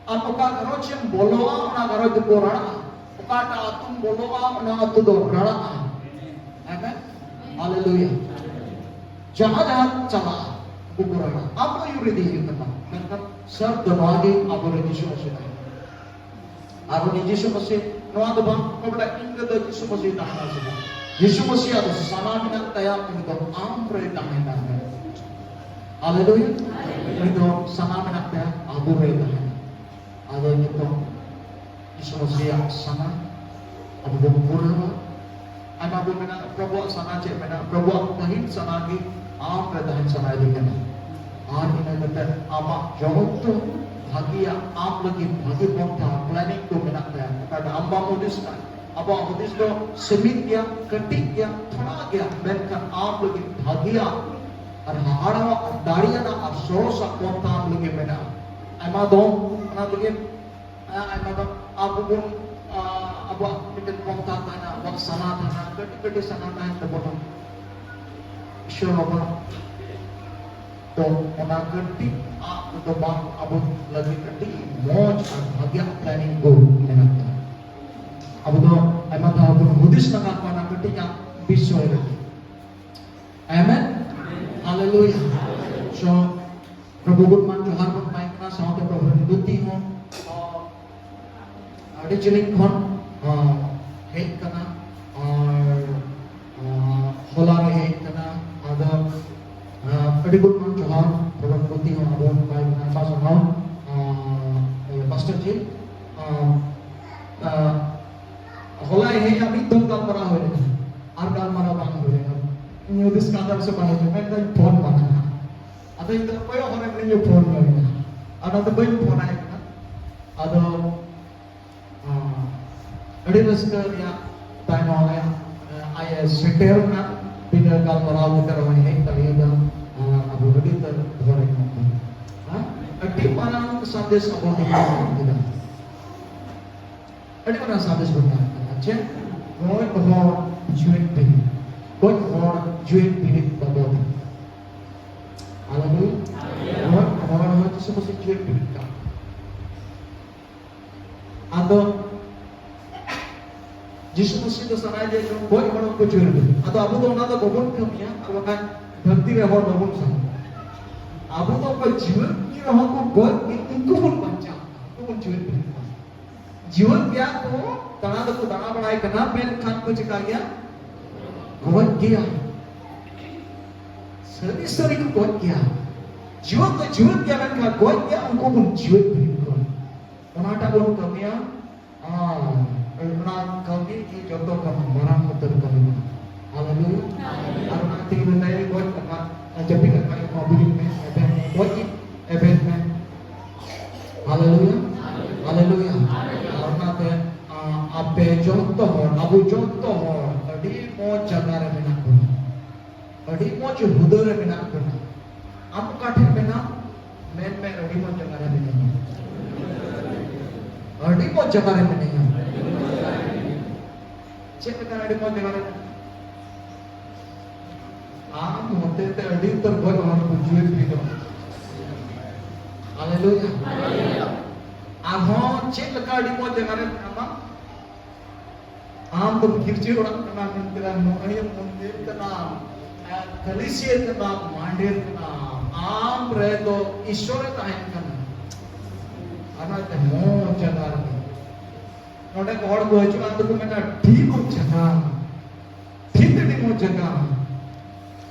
ᱟᱨ ᱚᱠᱟ ᱜᱷᱟᱨᱚᱸᱡᱽ ᱮᱢ ᱵᱚᱞᱚᱜᱼᱟ, ᱚᱱᱟ ᱜᱷᱟᱨᱚᱸᱡᱽ ᱫᱚᱠᱚ ᱨᱟᱲᱟᱜᱼᱟ᱾ ᱚᱠᱟᱴᱟᱜ ᱟᱹᱛᱩᱢ ᱵᱚᱞᱚᱜᱼᱟ, ᱚᱱᱟ ᱟᱹᱛᱩ ᱫᱚ ᱨᱟᱲᱟᱜᱼᱟ᱾ ᱟᱢᱮᱱ? ᱦᱟᱞᱮᱞᱩᱭᱟ᱾ ᱡᱟᱦᱟᱸ ᱡᱟᱦᱟᱸ ᱪᱟᱞᱟᱜᱼᱟ, ᱩᱱᱠᱩ ᱠᱚ ᱨᱟᱲᱟᱜᱼᱟ᱾ ᱟᱢ ᱫᱚ ᱟᱹᱭᱩᱨ ᱤᱫᱤ ᱦᱩᱭᱩᱜ ᱛᱟᱢᱟ᱾ ᱢᱮᱱᱠᱷᱟᱱ ᱥᱟᱨ ᱫᱚ ᱱᱚᱣᱟ ᱜᱮ ᱟᱵᱚᱨᱮᱱ ᱡᱤᱥᱩ ᱢᱟᱹᱥᱤ ᱛᱟᱦᱮᱱᱟ᱾ ᱟᱨ ᱩᱱᱤ ᱡᱤᱥᱩ ᱢᱟᱹᱥᱤ ᱱᱚᱣᱟ ᱫᱚ ᱵᱟᱝ ᱠᱚ ᱵᱟᱰᱟᱭᱟ, ᱤᱧ ᱨᱮᱫᱚ ᱡᱤᱥᱩ ᱢᱟᱹᱥᱤ ᱛᱟᱦᱮᱱᱟ ᱥᱮ ᱵᱟᱝ? ᱡᱤᱥᱩ ᱢᱟᱹᱥᱤᱭᱟᱜ ᱫᱚ ᱥᱟᱱᱟ ᱢᱮᱱᱟᱜ ᱛᱟᱭᱟ, ᱩᱱᱤ ᱫᱚ ᱟᱢ ᱨᱮ ᱛᱟᱦᱮᱱᱟ᱾ ᱦᱟᱞᱮᱞᱩᱭᱟ᱾ ᱩᱱᱤ ᱫᱚ ᱥᱟᱱᱟ ᱢᱮᱱᱟᱜ ᱛᱟᱭᱟ, ᱟᱵᱚ ᱨᱮ ᱛᱟᱦᱮᱱᱟ᱾ ᱟᱫᱚ ᱱᱤᱛᱚᱜ ᱤᱥᱚᱨ ᱨᱮᱭᱟᱜ ᱥᱟᱱᱟ ᱟᱵᱚ ᱵᱚᱱ ᱯᱩᱨᱟᱹᱣᱟ᱾ ᱟᱭᱢᱟ ᱵᱚᱱ ᱢᱮᱱᱟ, ᱯᱨᱚᱵᱷᱩᱣᱟᱜ ᱥᱟᱱᱟ ᱪᱮᱫ ᱢᱮᱱᱟᱜᱼᱟ? ᱯᱨᱚᱵᱷᱩᱣᱟᱜ ᱯᱟᱹᱦᱤᱞ ᱥᱟᱱᱟ ᱜᱮ ᱟᱢ ᱨᱮ ᱛᱟᱦᱮᱱ ᱥᱟᱱᱟᱭᱮᱫᱤᱧ ᱠᱟᱱᱟ᱾ ᱟᱨ ᱤᱱᱟᱹ ᱠᱟᱛᱮ ᱟᱢᱟᱜ ᱡᱚᱛᱚ ᱵᱷᱟᱹᱜᱤᱭᱟᱜ, ᱟᱢ ᱞᱟᱹᱜᱤᱫ ᱵᱷᱟᱹᱜᱤ ᱯᱚᱱᱛᱷᱟ, planning ᱠᱚ ᱢᱮᱱᱟᱜ ᱛᱟᱭᱟ, ᱚᱠᱟᱴᱟᱜ ᱟᱢ ᱵᱟᱢ ᱦᱩᱫᱤᱥ ᱠᱟᱜ᱾ ᱟᱵᱚᱣᱟᱜ ᱦᱩᱫᱤᱥ ᱫᱚ ᱥᱤᱢᱤᱛ ᱜᱮᱭᱟ, ᱠᱟᱹᱴᱤᱡ ᱜᱮᱭᱟ, ᱛᱷᱚᱲᱟ ᱜᱮᱭᱟ, ᱢᱮᱱᱠᱷᱟᱱ ᱟᱢ ᱞᱟᱹᱜᱤᱫ ᱵᱷᱟᱹᱜᱤᱭᱟᱜ ᱟᱨ ᱦᱟᱦᱟᱲᱟᱣᱟᱜ ᱟᱨ ᱫᱟᱲᱮᱭᱟᱱᱟᱜ ᱟᱨ ᱥᱚᱨᱚᱥᱟᱜ ᱯᱚᱱᱛᱷᱟ ᱟᱢ ᱞᱟᱹᱜᱤᱫ ᱢᱮᱱᱟᱜᱼᱟ᱾ ᱟᱭᱢᱟ ᱫᱚᱢ ᱚᱱᱟ ᱛᱮᱜᱮ, ᱟᱭᱢᱟ ᱫᱚᱢ ᱟᱵᱚ ᱵᱚᱱ, ᱟᱵᱚᱣᱟᱜ ᱢᱤᱫᱴᱮᱱ ᱯᱚᱱᱛᱷᱟ ᱛᱟᱦᱮᱱᱟ, ᱟᱵᱚᱣᱟᱜ ᱥᱟᱱᱟ ᱛᱟᱦᱮᱱᱟ, ᱠᱟᱹᱴᱤᱡ ᱠᱟᱹᱴᱤᱡ ᱥᱟᱱᱟ ᱛᱟᱦᱮᱱ ᱛᱟᱵᱚᱱᱟ᱾ ᱤᱥᱚᱨ ᱵᱟᱵᱟ, ᱛᱚ ᱚᱱᱟ ᱠᱟᱹᱴᱤᱡ ᱟᱜ ᱫᱚ ᱵᱟᱝ, ᱟᱵᱚ ᱞᱟᱹᱜᱤᱫ ᱟᱹᱰᱤ ᱢᱚᱡᱽ ᱟᱨ ᱵᱷᱟᱜᱮᱭᱟᱜ planning ᱠᱚ ᱢᱮᱱᱟᱜ ᱛᱟᱵᱚᱱᱟ᱾ ᱟᱵᱚ ᱫᱚ ᱟᱭᱢᱟ ᱫᱷᱟᱣ ᱵᱚᱱ ᱦᱩᱫᱤᱥ ᱞᱟᱜᱟ ᱠᱚᱣᱟ ᱚᱱᱟ ᱠᱟᱹᱴᱤᱡ ᱟᱜ ᱵᱤᱥᱚᱭ ᱨᱮ᱾ Amen? Hallelujah. So, ᱯᱨᱚᱵᱷᱩ ᱜᱩᱰ ᱢᱟᱱ ᱡᱚᱦᱟᱨ ᱵᱚᱱ ᱮᱢᱟᱭ ᱠᱟᱱᱟ, ᱥᱟᱶᱛᱮ ᱯᱨᱚᱵᱷᱩ ᱨᱮᱱ ᱫᱩᱛᱤ ᱦᱚᱸ, ᱟᱹᱰᱤ ᱡᱤᱞᱤᱧ ᱠᱷᱚᱱ, ᱟᱸ, ᱦᱮᱡ ᱠᱟᱱᱟ ᱟᱨ, ᱟᱸ, ᱦᱚᱞᱟ ᱨᱮ ᱦᱮᱡ ᱠᱟᱱᱟ᱾ ᱟᱫᱚ, ᱟᱸ, ᱟᱹᱰᱤ ᱜᱩᱰ ᱢᱟᱱ ᱡᱚᱦᱟᱨ ᱯᱨᱚᱵᱷᱩ ᱨᱮᱱ ᱫᱩᱛᱤ ᱦᱚᱸ ᱟᱵᱚ ᱵᱚᱱ ᱮᱢᱟᱭ ᱠᱟᱱᱟ, ᱯᱟᱥ ᱦᱚᱸ, ᱟᱸ, ᱤᱭᱟᱹ, ᱯᱟᱥᱴᱚᱨ ᱡᱤ, ᱟᱸ, ᱟᱸ, ᱦᱚᱞᱟᱭ ᱦᱮᱡ ᱮᱱᱟ, ᱢᱤᱫ ᱫᱚᱢ ᱜᱟᱞᱢᱟᱨᱟᱣ ᱦᱩᱭ ᱞᱮᱱᱟ, ᱟᱨ ᱜᱟᱞᱢᱟᱨᱟᱣ ᱵᱟᱝ ᱦᱩᱭ ᱞᱮᱱᱟ᱾ ᱤᱧ ᱦᱩᱫᱤᱥ ᱠᱟᱱ ᱛᱟᱦᱮᱸ ᱥᱮ ᱵᱟᱭ ᱦᱤᱡᱩᱜᱼᱟ, ᱢᱮᱱᱫᱟᱹᱧ ᱯᱷᱳᱱ ᱵᱟᱝ ᱦᱮᱡ ᱠᱟᱱᱟ᱾ ᱟᱫᱚ ᱤᱧ ᱫᱚ ᱠᱚᱭᱚᱜ ᱦᱚᱨ ᱨᱮ ᱢᱤᱱᱟᱹᱧᱟ, ᱯᱷᱳᱱ ᱧᱚᱜ ᱮᱱᱟ᱾ ᱟᱫᱚ ᱟᱫᱚ ᱵᱟᱹᱧ ᱯᱷᱳᱱ ᱟᱭ ᱠᱟᱱᱟ᱾ ᱟᱫᱚ, ᱟᱸ, ᱟᱹᱰᱤ ᱨᱟᱹᱥᱠᱟᱹ ᱨᱮᱭᱟᱜ ᱛᱟᱭᱱᱚᱢ ᱨᱮ, ᱟᱸ, ᱟᱡ ᱮ ᱥᱮᱴᱮᱨ ᱮᱱᱟ, ᱵᱤᱱᱟᱹ ᱜᱟᱞᱢᱟᱨᱟᱣ ᱠᱟᱛᱮ ᱨᱮᱦᱚᱸᱭ ᱦᱮᱡ ᱫᱟᱲᱮᱭᱟᱫᱟ᱾ ᱟᱨ ᱟᱵᱚ ᱟᱹᱰᱤ ᱩᱛᱟᱹᱨ ᱦᱚᱲ ᱮ ᱮᱢᱟ ᱵᱚᱱᱟ᱾ ᱦᱮᱸ? ᱟᱹᱰᱤ ᱢᱟᱨᱟᱝ ᱥᱟᱸᱫᱮᱥ ᱟᱵᱚ ᱵᱚᱱ ᱧᱟᱢ ᱠᱮᱫᱟ᱾ ᱟᱹᱰᱤ ᱢᱟᱨᱟᱝ ᱥᱟᱸᱫᱮᱥ ᱵᱚᱱ ᱧᱟᱢ ᱠᱮᱫᱟ᱾ ᱪᱮᱫ? ᱜᱚᱡ ᱦᱚᱲ ᱡᱤᱣᱮᱫ ᱵᱤᱨᱤᱫ᱾ ᱜᱚᱡ ᱦᱚᱲ ᱡᱤᱣᱮᱫ ᱵᱤᱨᱤᱫ ᱵᱟᱵᱚᱫ᱾ ᱦᱟᱞᱮᱞᱩᱭᱟ᱾ ᱜᱚᱡ ᱦᱚᱲ ᱦᱚᱸ ᱡᱤᱥᱩ ᱢᱟᱹᱥᱤ ᱡᱤᱣᱮᱫ ᱵᱤᱨᱤᱫ ᱠᱟᱱᱟ᱾ ᱟᱫᱚ ᱡᱤᱥᱩ ᱢᱟᱹᱥᱤ ᱫᱚ ᱥᱟᱱᱟᱭ ᱡᱮ ᱜᱚᱡ ᱦᱚᱲ ᱠᱚ ᱡᱤᱣᱮᱫ ᱵᱤᱨᱤᱫ᱾ ᱟᱫᱚ ᱟᱵᱚ ᱫᱚ ᱚᱱᱟ ᱫᱚ ᱵᱟᱵᱚᱱ ᱠᱟᱹᱢᱤᱭᱟ, ᱟᱨ ᱵᱟᱠᱷᱟᱱ ᱫᱷᱟᱹᱨᱛᱤ ᱨᱮ ᱦᱚᱲ ᱵᱟᱵᱚᱱ ᱥᱟᱱᱟ᱾ ᱟᱵᱚ ᱫᱚ ᱚᱠᱚᱭ ᱡᱤᱣᱮᱫ ᱜᱮ ᱨᱮᱦᱚᱸ ᱠᱚ ᱜᱚᱡ ᱜᱮ, ᱩᱱᱠᱩ ᱵᱚᱱ ᱵᱟᱧᱪᱟᱣ, ᱩᱱᱠᱩ ᱵᱚᱱ ᱡᱤᱣᱮᱫ ᱵᱤᱨᱤᱫ ᱠᱚᱣᱟ᱾ ᱡᱤᱣᱮᱫ ᱜᱮᱭᱟ ᱠᱚ, ᱫᱟᱬᱟ ᱫᱚᱠᱚ ᱫᱟᱬᱟ ᱵᱟᱲᱟᱭ ᱠᱟᱱᱟ, ᱢᱮᱱᱠᱷᱟᱱ ᱠᱚ ᱪᱤᱠᱟ ᱜᱮᱭᱟ? ᱜᱚᱡ ᱜᱮᱭᱟ᱾ ᱥᱟᱹᱨᱤ ᱥᱟᱹᱨᱤ ᱠᱚ ᱜᱚᱡ ᱜᱮᱭᱟ᱾ ᱡᱤᱣᱮᱫ ᱫᱚ ᱡᱤᱣᱮᱫ ᱜᱮᱭᱟ, ᱢᱮᱱᱠᱷᱟᱱ ᱜᱚᱡ ᱜᱮᱭᱟ, ᱩᱱᱠᱩ ᱵᱚᱱ ᱡᱤᱣᱮᱫ ᱵᱤᱨᱤᱫ ᱠᱚᱣᱟ᱾ ᱚᱠᱟᱴᱟᱜ ᱵᱚᱱ ᱠᱟᱹᱢᱤᱭᱟ, ᱟᱨ ᱚᱱᱟ ᱠᱟᱹᱢᱤ ᱜᱮ ᱡᱚᱛᱚ ᱠᱷᱚᱱ ᱢᱟᱨᱟᱝ ᱩᱛᱟᱹᱨ ᱠᱟᱹᱢᱤ ᱠᱟᱱᱟ᱾ ᱦᱟᱞᱮᱞᱩᱭᱟ᱾ ᱟᱨ ᱚᱱᱟ ᱛᱮᱜᱮ ᱢᱮᱱᱫᱟᱭ, ᱜᱚᱡ ᱟᱠᱟᱫ, ᱡᱟᱹᱯᱤᱫ ᱟᱠᱟᱫ ᱠᱚ ᱵᱩᱡᱩᱜ ᱢᱮ, ᱮᱵᱷᱮᱱ ᱢᱮ, ᱜᱚᱡ ᱮᱵᱷᱮᱱ ᱢᱮ᱾ ᱦᱟᱞᱮᱞᱩᱭᱟ᱾ ᱦᱟᱞᱮᱞᱩᱭᱟ᱾ ᱟᱨ ᱚᱱᱟᱛᱮ, ᱟ, ᱟᱯᱮ ᱡᱚᱛᱚ ᱦᱚᱲ, ᱟᱵᱚ ᱡᱚᱛᱚ ᱦᱚᱲ ᱟᱹᱰᱤ ᱢᱚᱡᱽ ᱡᱟᱭᱜᱟ ᱨᱮ ᱢᱮᱱᱟᱜ ᱵᱚᱱᱟ᱾ ᱟᱹᱰᱤ ᱢᱚᱡᱽ ᱦᱩᱫᱟᱹ ᱨᱮ ᱢᱮᱱᱟᱜ ᱵᱚᱱᱟ᱾ ᱟᱢ ᱚᱠᱟ ᱴᱷᱮᱱ ᱢᱮᱱᱟᱢ? ᱢᱮᱱ ᱢᱮ, ᱟᱹᱰᱤ ᱢᱚᱡᱽ ᱡᱟᱭᱜᱟ ᱨᱮ ᱢᱮᱱᱟᱹᱧᱟ᱾ ᱟᱹᱰᱤ ᱢᱚᱡᱽ ᱡᱟᱭᱜᱟ ᱨᱮ ᱢᱮᱱᱟᱹᱧᱟ᱾ ᱪᱮᱫ ᱞᱮᱠᱟ ᱟᱹᱰᱤ ᱢᱚᱡᱽ ᱡᱟᱭᱜᱟ ᱨᱮ? ᱟᱢ ᱦᱚᱛᱮ ᱛᱮ ᱟᱹᱰᱤ ᱩᱛᱟᱹᱨ ᱜᱚᱡ ᱦᱚᱲ ᱠᱚ ᱡᱤᱣᱮᱫ ᱦᱩᱭᱩᱜᱼᱟ᱾ ᱦᱟᱞᱮᱞᱩᱭᱟ᱾ ᱟᱨᱦᱚᱸ ᱪᱮᱫ ᱞᱮᱠᱟ ᱟᱹᱰᱤ ᱢᱚᱡᱽ ᱡᱟᱭᱜᱟ ᱨᱮ ᱢᱮᱱᱟᱢᱟ? ᱟᱢ ᱫᱚ ᱜᱤᱨᱡᱟᱹ ᱚᱲᱟᱜ ᱠᱟᱱᱟ ᱢᱮᱱ ᱠᱮᱫᱟ, ᱱᱚᱜᱼᱚᱭ ᱢᱚᱱᱫᱤᱨ ᱠᱟᱱᱟ, ᱠᱟᱹᱞᱤᱥᱤᱭᱟᱹ ᱠᱟᱱᱟ, ᱢᱟᱱᱰᱤᱨ ᱠᱟᱱᱟ, ᱟᱢ ᱨᱮ ᱫᱚ ᱤᱥᱚᱨ ᱮ ᱛᱟᱦᱮᱱ ᱠᱟᱱᱟ᱾ ᱚᱱᱟᱛᱮ ᱢᱚᱡᱽ ᱡᱟᱭᱜᱟ ᱨᱮ ᱱᱚᱰᱮ ᱠᱚ ᱦᱚᱲ ᱠᱚ ᱦᱤᱡᱩᱜᱼᱟ, ᱟᱫᱚ ᱠᱚ ᱢᱮᱱᱟ, "ᱰᱷᱤᱢ ᱡᱟᱭᱜᱟ, ᱰᱷᱤᱢ ᱰᱷᱤᱢ ᱡᱟᱭᱜᱟ᱾"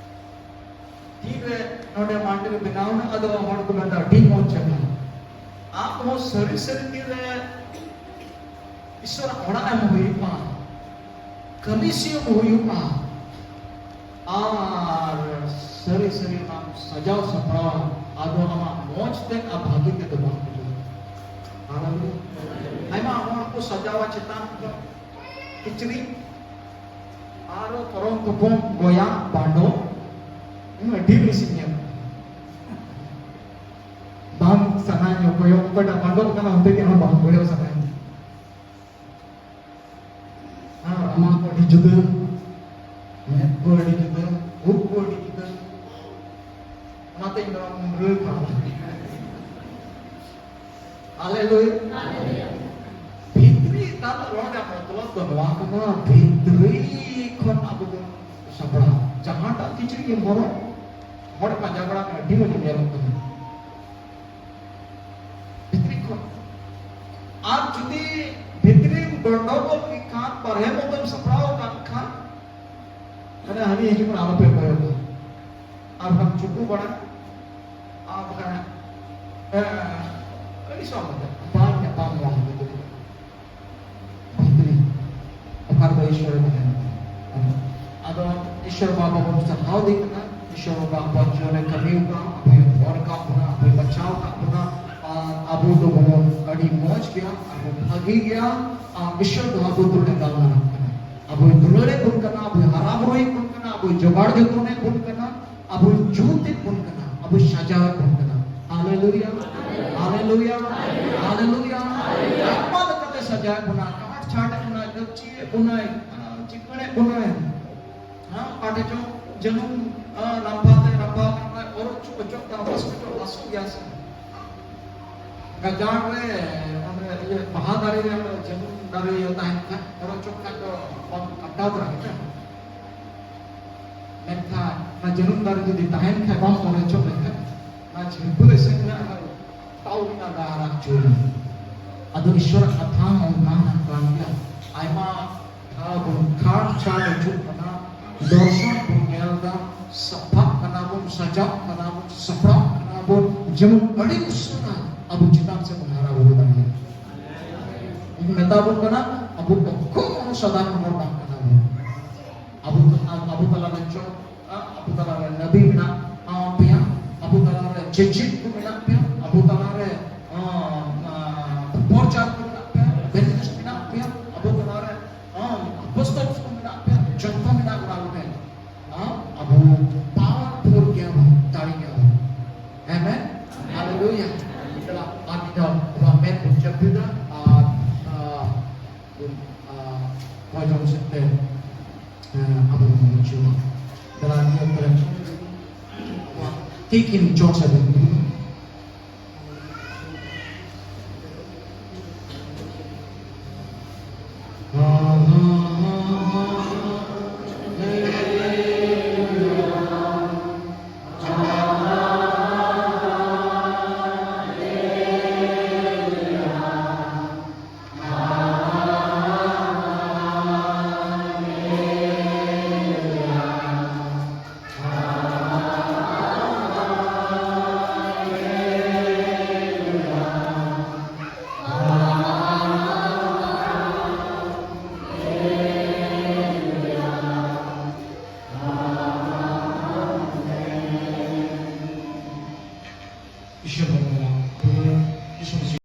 ᱛᱤᱱᱨᱮ ᱱᱚᱰᱮ ᱢᱟᱱᱰᱤᱨ ᱵᱮᱱᱟᱣ ᱮᱱᱟ, ᱟᱫᱚ ᱦᱚᱲ ᱠᱚ ᱢᱮᱱᱟ, "ᱰᱷᱤᱢ ᱡᱟᱭᱜᱟ᱾" ᱟᱢ ᱦᱚᱸ ᱥᱟᱹᱨᱤ ᱥᱟᱹᱨᱤ ᱛᱤᱱᱨᱮ ᱤᱥᱚᱨᱟᱜ ᱚᱲᱟᱜ ᱮᱢ ᱦᱩᱭᱩᱜᱼᱟ, ᱠᱟᱹᱢᱤ ᱥᱤᱭᱳᱜ ᱦᱩᱭᱩᱜᱼᱟ, ᱟᱨ ᱥᱟᱹᱨᱤ ᱥᱟᱹᱨᱤ ᱚᱱᱟᱢ ᱥᱟᱡᱟᱣ ᱥᱟᱯᱲᱟᱣᱟ, ᱟᱫᱚ ᱟᱢᱟᱜ ᱢᱚᱡᱽ ᱛᱮ ᱟᱨ ᱵᱷᱟᱹᱜᱤ ᱛᱮᱫᱚ ᱵᱟᱝ ᱦᱩᱭᱩᱜᱼᱟ᱾ ᱦᱟᱞᱮᱞᱩᱭᱟ᱾ ᱟᱭᱢᱟ ᱦᱚᱲ ᱠᱚ ᱥᱟᱡᱟᱣᱟ ᱪᱮᱛᱟᱱ ᱠᱷᱚᱱ ᱠᱤᱪᱨᱤᱡ, ᱟᱨᱚ ᱯᱚᱨᱚᱢ ᱠᱚᱯᱚᱢ ᱜᱚᱭᱟ ᱵᱟᱸᱰᱚ, ᱤᱧ ᱟᱹᱰᱤ ᱵᱮᱥᱤᱧ ᱧᱮᱞ ᱠᱚᱣᱟ᱾ ᱵᱟᱝ ᱥᱟᱱᱟᱧᱟ ᱠᱚᱭᱚᱜ, ᱚᱠᱚᱭᱴᱟᱜ ᱵᱟᱸᱰᱚᱜ ᱠᱟᱱᱟ ᱚᱱᱛᱮ ᱜᱮ ᱦᱚᱸ ᱵᱟᱝ ᱠᱚᱭᱚᱜ ᱥᱟᱱᱟᱧᱟ᱾ ᱟᱨ ᱟᱢᱟᱜ ᱠᱚ ᱟᱹᱰᱤ ᱡᱩᱫᱟᱹ, ᱢᱮᱫ ᱠᱚ ᱟᱹᱰᱤ ᱡᱩᱫᱟᱹ, ᱩᱵ ᱠᱚ ᱟᱹᱰᱤ ᱡᱩᱫᱟᱹ᱾ ᱚᱱᱟᱛᱮ ᱤᱧ ᱫᱚ ᱢᱩᱱᱰᱨᱟᱹ ᱠᱟᱱᱟ᱾ ᱦᱟᱞᱮᱞᱩᱭᱟ᱾ ᱵᱷᱤᱛᱨᱤ ᱛᱟᱞᱟ ᱨᱚᱲ ᱨᱮᱭᱟᱜ ᱢᱚᱛᱞᱚᱵ ᱫᱚ ᱱᱚᱣᱟ ᱠᱟᱱᱟ, ᱵᱷᱤᱛᱨᱤ ᱠᱷᱚᱱ ᱟᱵᱚ ᱵᱚᱱ ᱥᱟᱯᱲᱟᱣ᱾ ᱡᱟᱦᱟᱸᱴᱟᱜ ᱠᱤᱪᱨᱤᱡ ᱜᱮᱢ ᱦᱚᱨᱚᱜ, ᱦᱚᱲ ᱯᱟᱸᱡᱟ ᱵᱟᱲᱟ ᱢᱮ, ᱟᱹᱰᱤ ᱢᱚᱡᱽ ᱧᱮᱞᱚᱜ ᱠᱟᱱᱟ᱾ ᱵᱷᱤᱛᱨᱤ ᱠᱷᱚᱱ᱾ ᱟᱨ ᱡᱩᱫᱤ ᱵᱷᱤᱛᱨᱤᱢ ᱜᱚᱱᱰᱚᱜᱳᱞ ᱠᱮᱫ ᱠᱷᱟᱱ, ᱵᱟᱨᱦᱮ ᱢᱚᱛᱚᱢ ᱥᱟᱯᱲᱟᱣ ᱟᱠᱟᱱ ᱠᱷᱟᱱ, ᱢᱟᱱᱮ ᱦᱟᱹᱱᱤ ᱦᱤᱡᱩᱜ ᱠᱟᱱᱟ, ᱟᱞᱚᱯᱮ ᱠᱚᱭᱚᱜᱟ᱾ ᱟᱨ ᱵᱟᱢ ᱪᱩᱯᱩ ᱵᱟᱲᱟ, ᱟᱨ ᱵᱟᱠᱷᱟᱱ, ᱮ, ᱟᱹᱲᱤᱥᱚᱜ ᱟᱢ, ᱵᱟᱝ ᱧᱟᱯᱟᱢ᱾ ᱤᱥᱚᱨ ᱵᱟᱵᱟ ᱵᱚᱱ ᱥᱟᱨᱦᱟᱣ ᱫᱮ ᱠᱟᱱᱟ᱾ ᱤᱥᱚᱨ ᱵᱟᱵᱟ ᱟᱵᱚᱣᱟᱜ ᱡᱤᱭᱚᱱ ᱨᱮ ᱠᱟᱹᱢᱤ ᱟᱠᱟᱫ, ᱟᱵᱚᱭ ᱦᱚᱨ ᱟᱠᱟᱫ ᱵᱚᱱᱟ, ᱟᱵᱚᱭ ᱵᱟᱪᱷᱟᱣ ᱟᱠᱟᱫ ᱵᱚᱱᱟ᱾ ᱟᱨ ᱟᱵᱚ ᱫᱚᱵᱚᱱ ᱟᱹᱰᱤ ᱢᱚᱡᱽ ᱜᱮᱭᱟ, ᱟᱵᱚ ᱵᱷᱟᱹᱜᱤ ᱜᱮᱭᱟ᱾ ᱟᱨ ᱤᱥᱚᱨ ᱫᱚ ᱟᱵᱚ ᱫᱚ ᱞᱮ ᱜᱟᱞᱢᱟᱨᱟᱣ ᱠᱟᱱᱟ, ᱟᱵᱚᱭ ᱫᱩᱞᱟᱹᱲᱮᱫ ᱵᱚᱱ ᱠᱟᱱᱟ, ᱟᱵᱚᱭ ᱦᱟᱨᱟ ᱵᱩᱨᱩᱭᱮᱫ ᱵᱚᱱ ᱠᱟᱱᱟ, ᱟᱵᱚᱭ ᱡᱚᱜᱟᱲ ᱡᱚᱛᱚᱱᱮᱫ ᱵᱚᱱ ᱠᱟᱱᱟ, ᱟᱵᱚᱭ ᱡᱩᱛᱮᱫ ᱵᱚᱱ ᱠᱟᱱᱟ, ᱟᱵᱚᱭ ᱥᱟᱡᱟᱣᱮᱫ ᱵᱚᱱ ᱠᱟᱱᱟ᱾ ᱦᱟᱞᱮᱞᱩᱭᱟ, ᱦᱟᱞᱮᱞᱩᱭᱟ, ᱦᱟᱞᱮᱞᱩᱭᱟ᱾ ᱟᱭᱢᱟ ᱞᱮᱠᱟᱛᱮ ᱥᱟᱡᱟᱣᱮᱫ ᱵᱚᱱᱟ, ᱠᱟᱴ ᱪᱷᱟᱴᱮᱫ ᱵᱚᱱᱟᱭ, ᱜᱟᱹᱪᱷᱤᱭᱮᱫ ᱵᱚᱱᱟᱭ, ᱪᱤᱠᱟᱹᱲᱮᱫ ᱵᱚᱱᱟᱭ᱾ ᱦᱮᱸ, ᱚᱠᱟ ᱴᱷᱮᱡ ᱪᱚ ᱡᱟᱹᱱᱩᱢ, ᱦᱮᱸ, ᱨᱟᱢᱵᱷᱟ ᱛᱮ ᱨᱟᱢᱵᱷᱟ ᱠᱟᱱ ᱠᱷᱟᱡ ᱚᱨᱚᱡ ᱪᱚ ᱚᱪᱚᱜ ᱠᱟᱱᱟ, ᱵᱟᱥ ᱚᱪᱚᱜ ᱦᱟᱹᱥᱩ ᱜᱮᱭᱟ ᱥᱮ? ᱜᱟᱡᱟᱲ ᱨᱮ, ᱚᱸᱰᱮ ᱤᱭᱟᱹ ᱵᱟᱦᱟ ᱫᱟᱨᱮ ᱨᱮ ᱚᱸᱰᱮ ᱡᱟᱹᱱᱩᱢ ᱫᱟᱨᱮ ᱤᱭᱟᱹ ᱛᱟᱦᱮᱱ ᱠᱷᱟᱡ, ᱚᱨᱚᱡ ᱪᱚᱜ ᱠᱷᱟᱡ ᱫᱚ ᱵᱟᱢ ᱠᱟᱴᱟᱣ ᱫᱟᱲᱮᱭᱟᱜᱼᱟ᱾ ᱢᱮᱱᱠᱷᱟᱱ ᱚᱱᱟ ᱡᱟᱹᱱᱩᱢ ᱫᱟᱨᱮ ᱡᱩᱫᱤ ᱛᱟᱦᱮᱱ ᱠᱷᱟᱡ, ᱵᱟᱢ ᱚᱨᱚᱡ ᱪᱚᱜ ᱞᱮᱠᱷᱟᱡ, ᱚᱱᱟ ᱡᱷᱤᱢᱯᱟᱹ ᱮᱥᱮᱫ ᱨᱮᱱᱟᱜ ᱦᱚᱸ ᱛᱟᱣ ᱢᱮᱱᱟᱜ ᱜᱟᱦᱟᱨᱟ ᱪᱩᱨ᱾ ᱟᱫᱚ ᱤᱥᱣᱚᱨᱟᱜ ᱠᱟᱛᱷᱟ ᱦᱚᱸ ᱚᱱᱠᱟ ᱠᱟᱱ ᱜᱮᱭᱟ᱾ ᱟᱭᱢᱟ ᱫᱷᱟᱣ ᱵᱚᱱ ᱠᱷᱟᱲ ᱪᱷᱟᱲ ᱦᱤᱡᱩᱜ ᱠᱟᱱᱟ, ᱫᱚᱨᱥᱚᱱ ᱵᱚᱱ ᱧᱮᱞ ᱮᱫᱟ, ᱥᱟᱯᱷᱟᱜ ᱠᱟᱱᱟ ᱵᱚᱱ, ᱥᱟᱡᱟᱜ ᱠᱟᱱᱟ ᱵᱚᱱ, ᱥᱟᱯᱲᱟᱜ ᱠᱟᱱᱟ ᱵᱚᱱ, ᱡᱮᱢᱚᱱ ᱟᱹᱰᱤ ᱩᱥᱟᱹᱨᱟ ᱟᱵᱚ ᱪᱮᱛᱟᱱ ᱥᱮᱫ ᱵᱚᱱ ᱦᱟᱨᱟ ᱵᱩᱨᱩ ᱫᱟᱲᱮᱭᱟᱜᱼᱟ᱾ ᱩᱱᱠᱩ ᱢᱮᱛᱟ ᱵᱚᱱ ᱠᱟᱱᱟ, ᱟᱵᱚ ᱠᱚᱠᱷᱚᱱ ᱦᱚᱸ ᱥᱟᱫᱷᱟᱨᱚᱱ ᱦᱚᱲ ᱵᱟᱝ ᱠᱟᱱᱟ ᱵᱚᱱ᱾ ᱟᱵᱚ, ᱟᱵᱚ ᱛᱟᱞᱟᱨᱮ ᱪᱚ ᱟᱵᱚ ᱛᱟᱞᱟᱨᱮ ᱱᱟᱵᱤ ᱢᱮᱱᱟᱜ ᱯᱮᱭᱟ, ᱟᱵᱚ ᱛᱟᱞᱟᱨᱮ ᱪᱮᱪᱮᱫ ᱠᱚ ᱢᱮᱱᱟᱜ ᱯᱮᱭᱟ, ᱟᱵᱚ ᱛᱟᱞᱟᱨᱮ, ᱟᱸ, ᱟᱸ, ᱯᱨᱚᱪᱟᱨ ᱠᱚ ᱢᱮᱱᱟᱜ ᱯᱮᱭᱟ, evangelist ᱢᱮᱱᱟᱜ ᱯᱮᱭᱟ, ᱟᱵᱚ ᱛᱟᱞᱟᱨᱮ, ᱟᱸ, apostles ᱠᱚ ᱢᱮᱱᱟᱜ ᱯᱮᱭᱟ, ᱡᱚᱛᱚ ᱢᱮᱱᱟᱜ ᱵᱚᱱᱟ ᱵᱚᱞᱮ᱾ ᱟᱸ, ᱟᱵᱚ powerful ᱜᱮᱭᱟ ᱵᱚᱱ, ᱫᱟᱲᱮ ᱜᱮᱭᱟ ᱵᱚᱱ᱾ Amen? Hallelujah. ᱪᱟᱞᱟᱜ ᱟᱨ ᱢᱤᱫ ᱫᱷᱟᱣ ᱱᱚᱣᱟ ᱢᱮᱫ ᱵᱚᱱ ᱡᱟᱹᱯᱤᱫᱟ ᱟᱨ, ᱟᱸ, ᱵᱚᱱ, ᱟᱸ, ᱦᱚᱭ ᱡᱚᱝ ᱥᱮᱫ ᱛᱮ ᱦᱮᱸ, ᱟᱵᱚ ᱵᱚᱱ ᱢᱩᱪᱟᱹᱫᱟ᱾ ᱫᱮᱞᱟ ᱱᱤᱭᱟᱹ ᱯᱚᱨᱮ ᱛᱤᱠᱤᱱ ᱪᱚᱨᱪᱟ ᱵᱚᱱ ᱫᱩᱲᱩᱵᱟ᱾ ᱤᱥᱚᱨ ᱵᱚᱱ ᱢᱮᱱᱟ,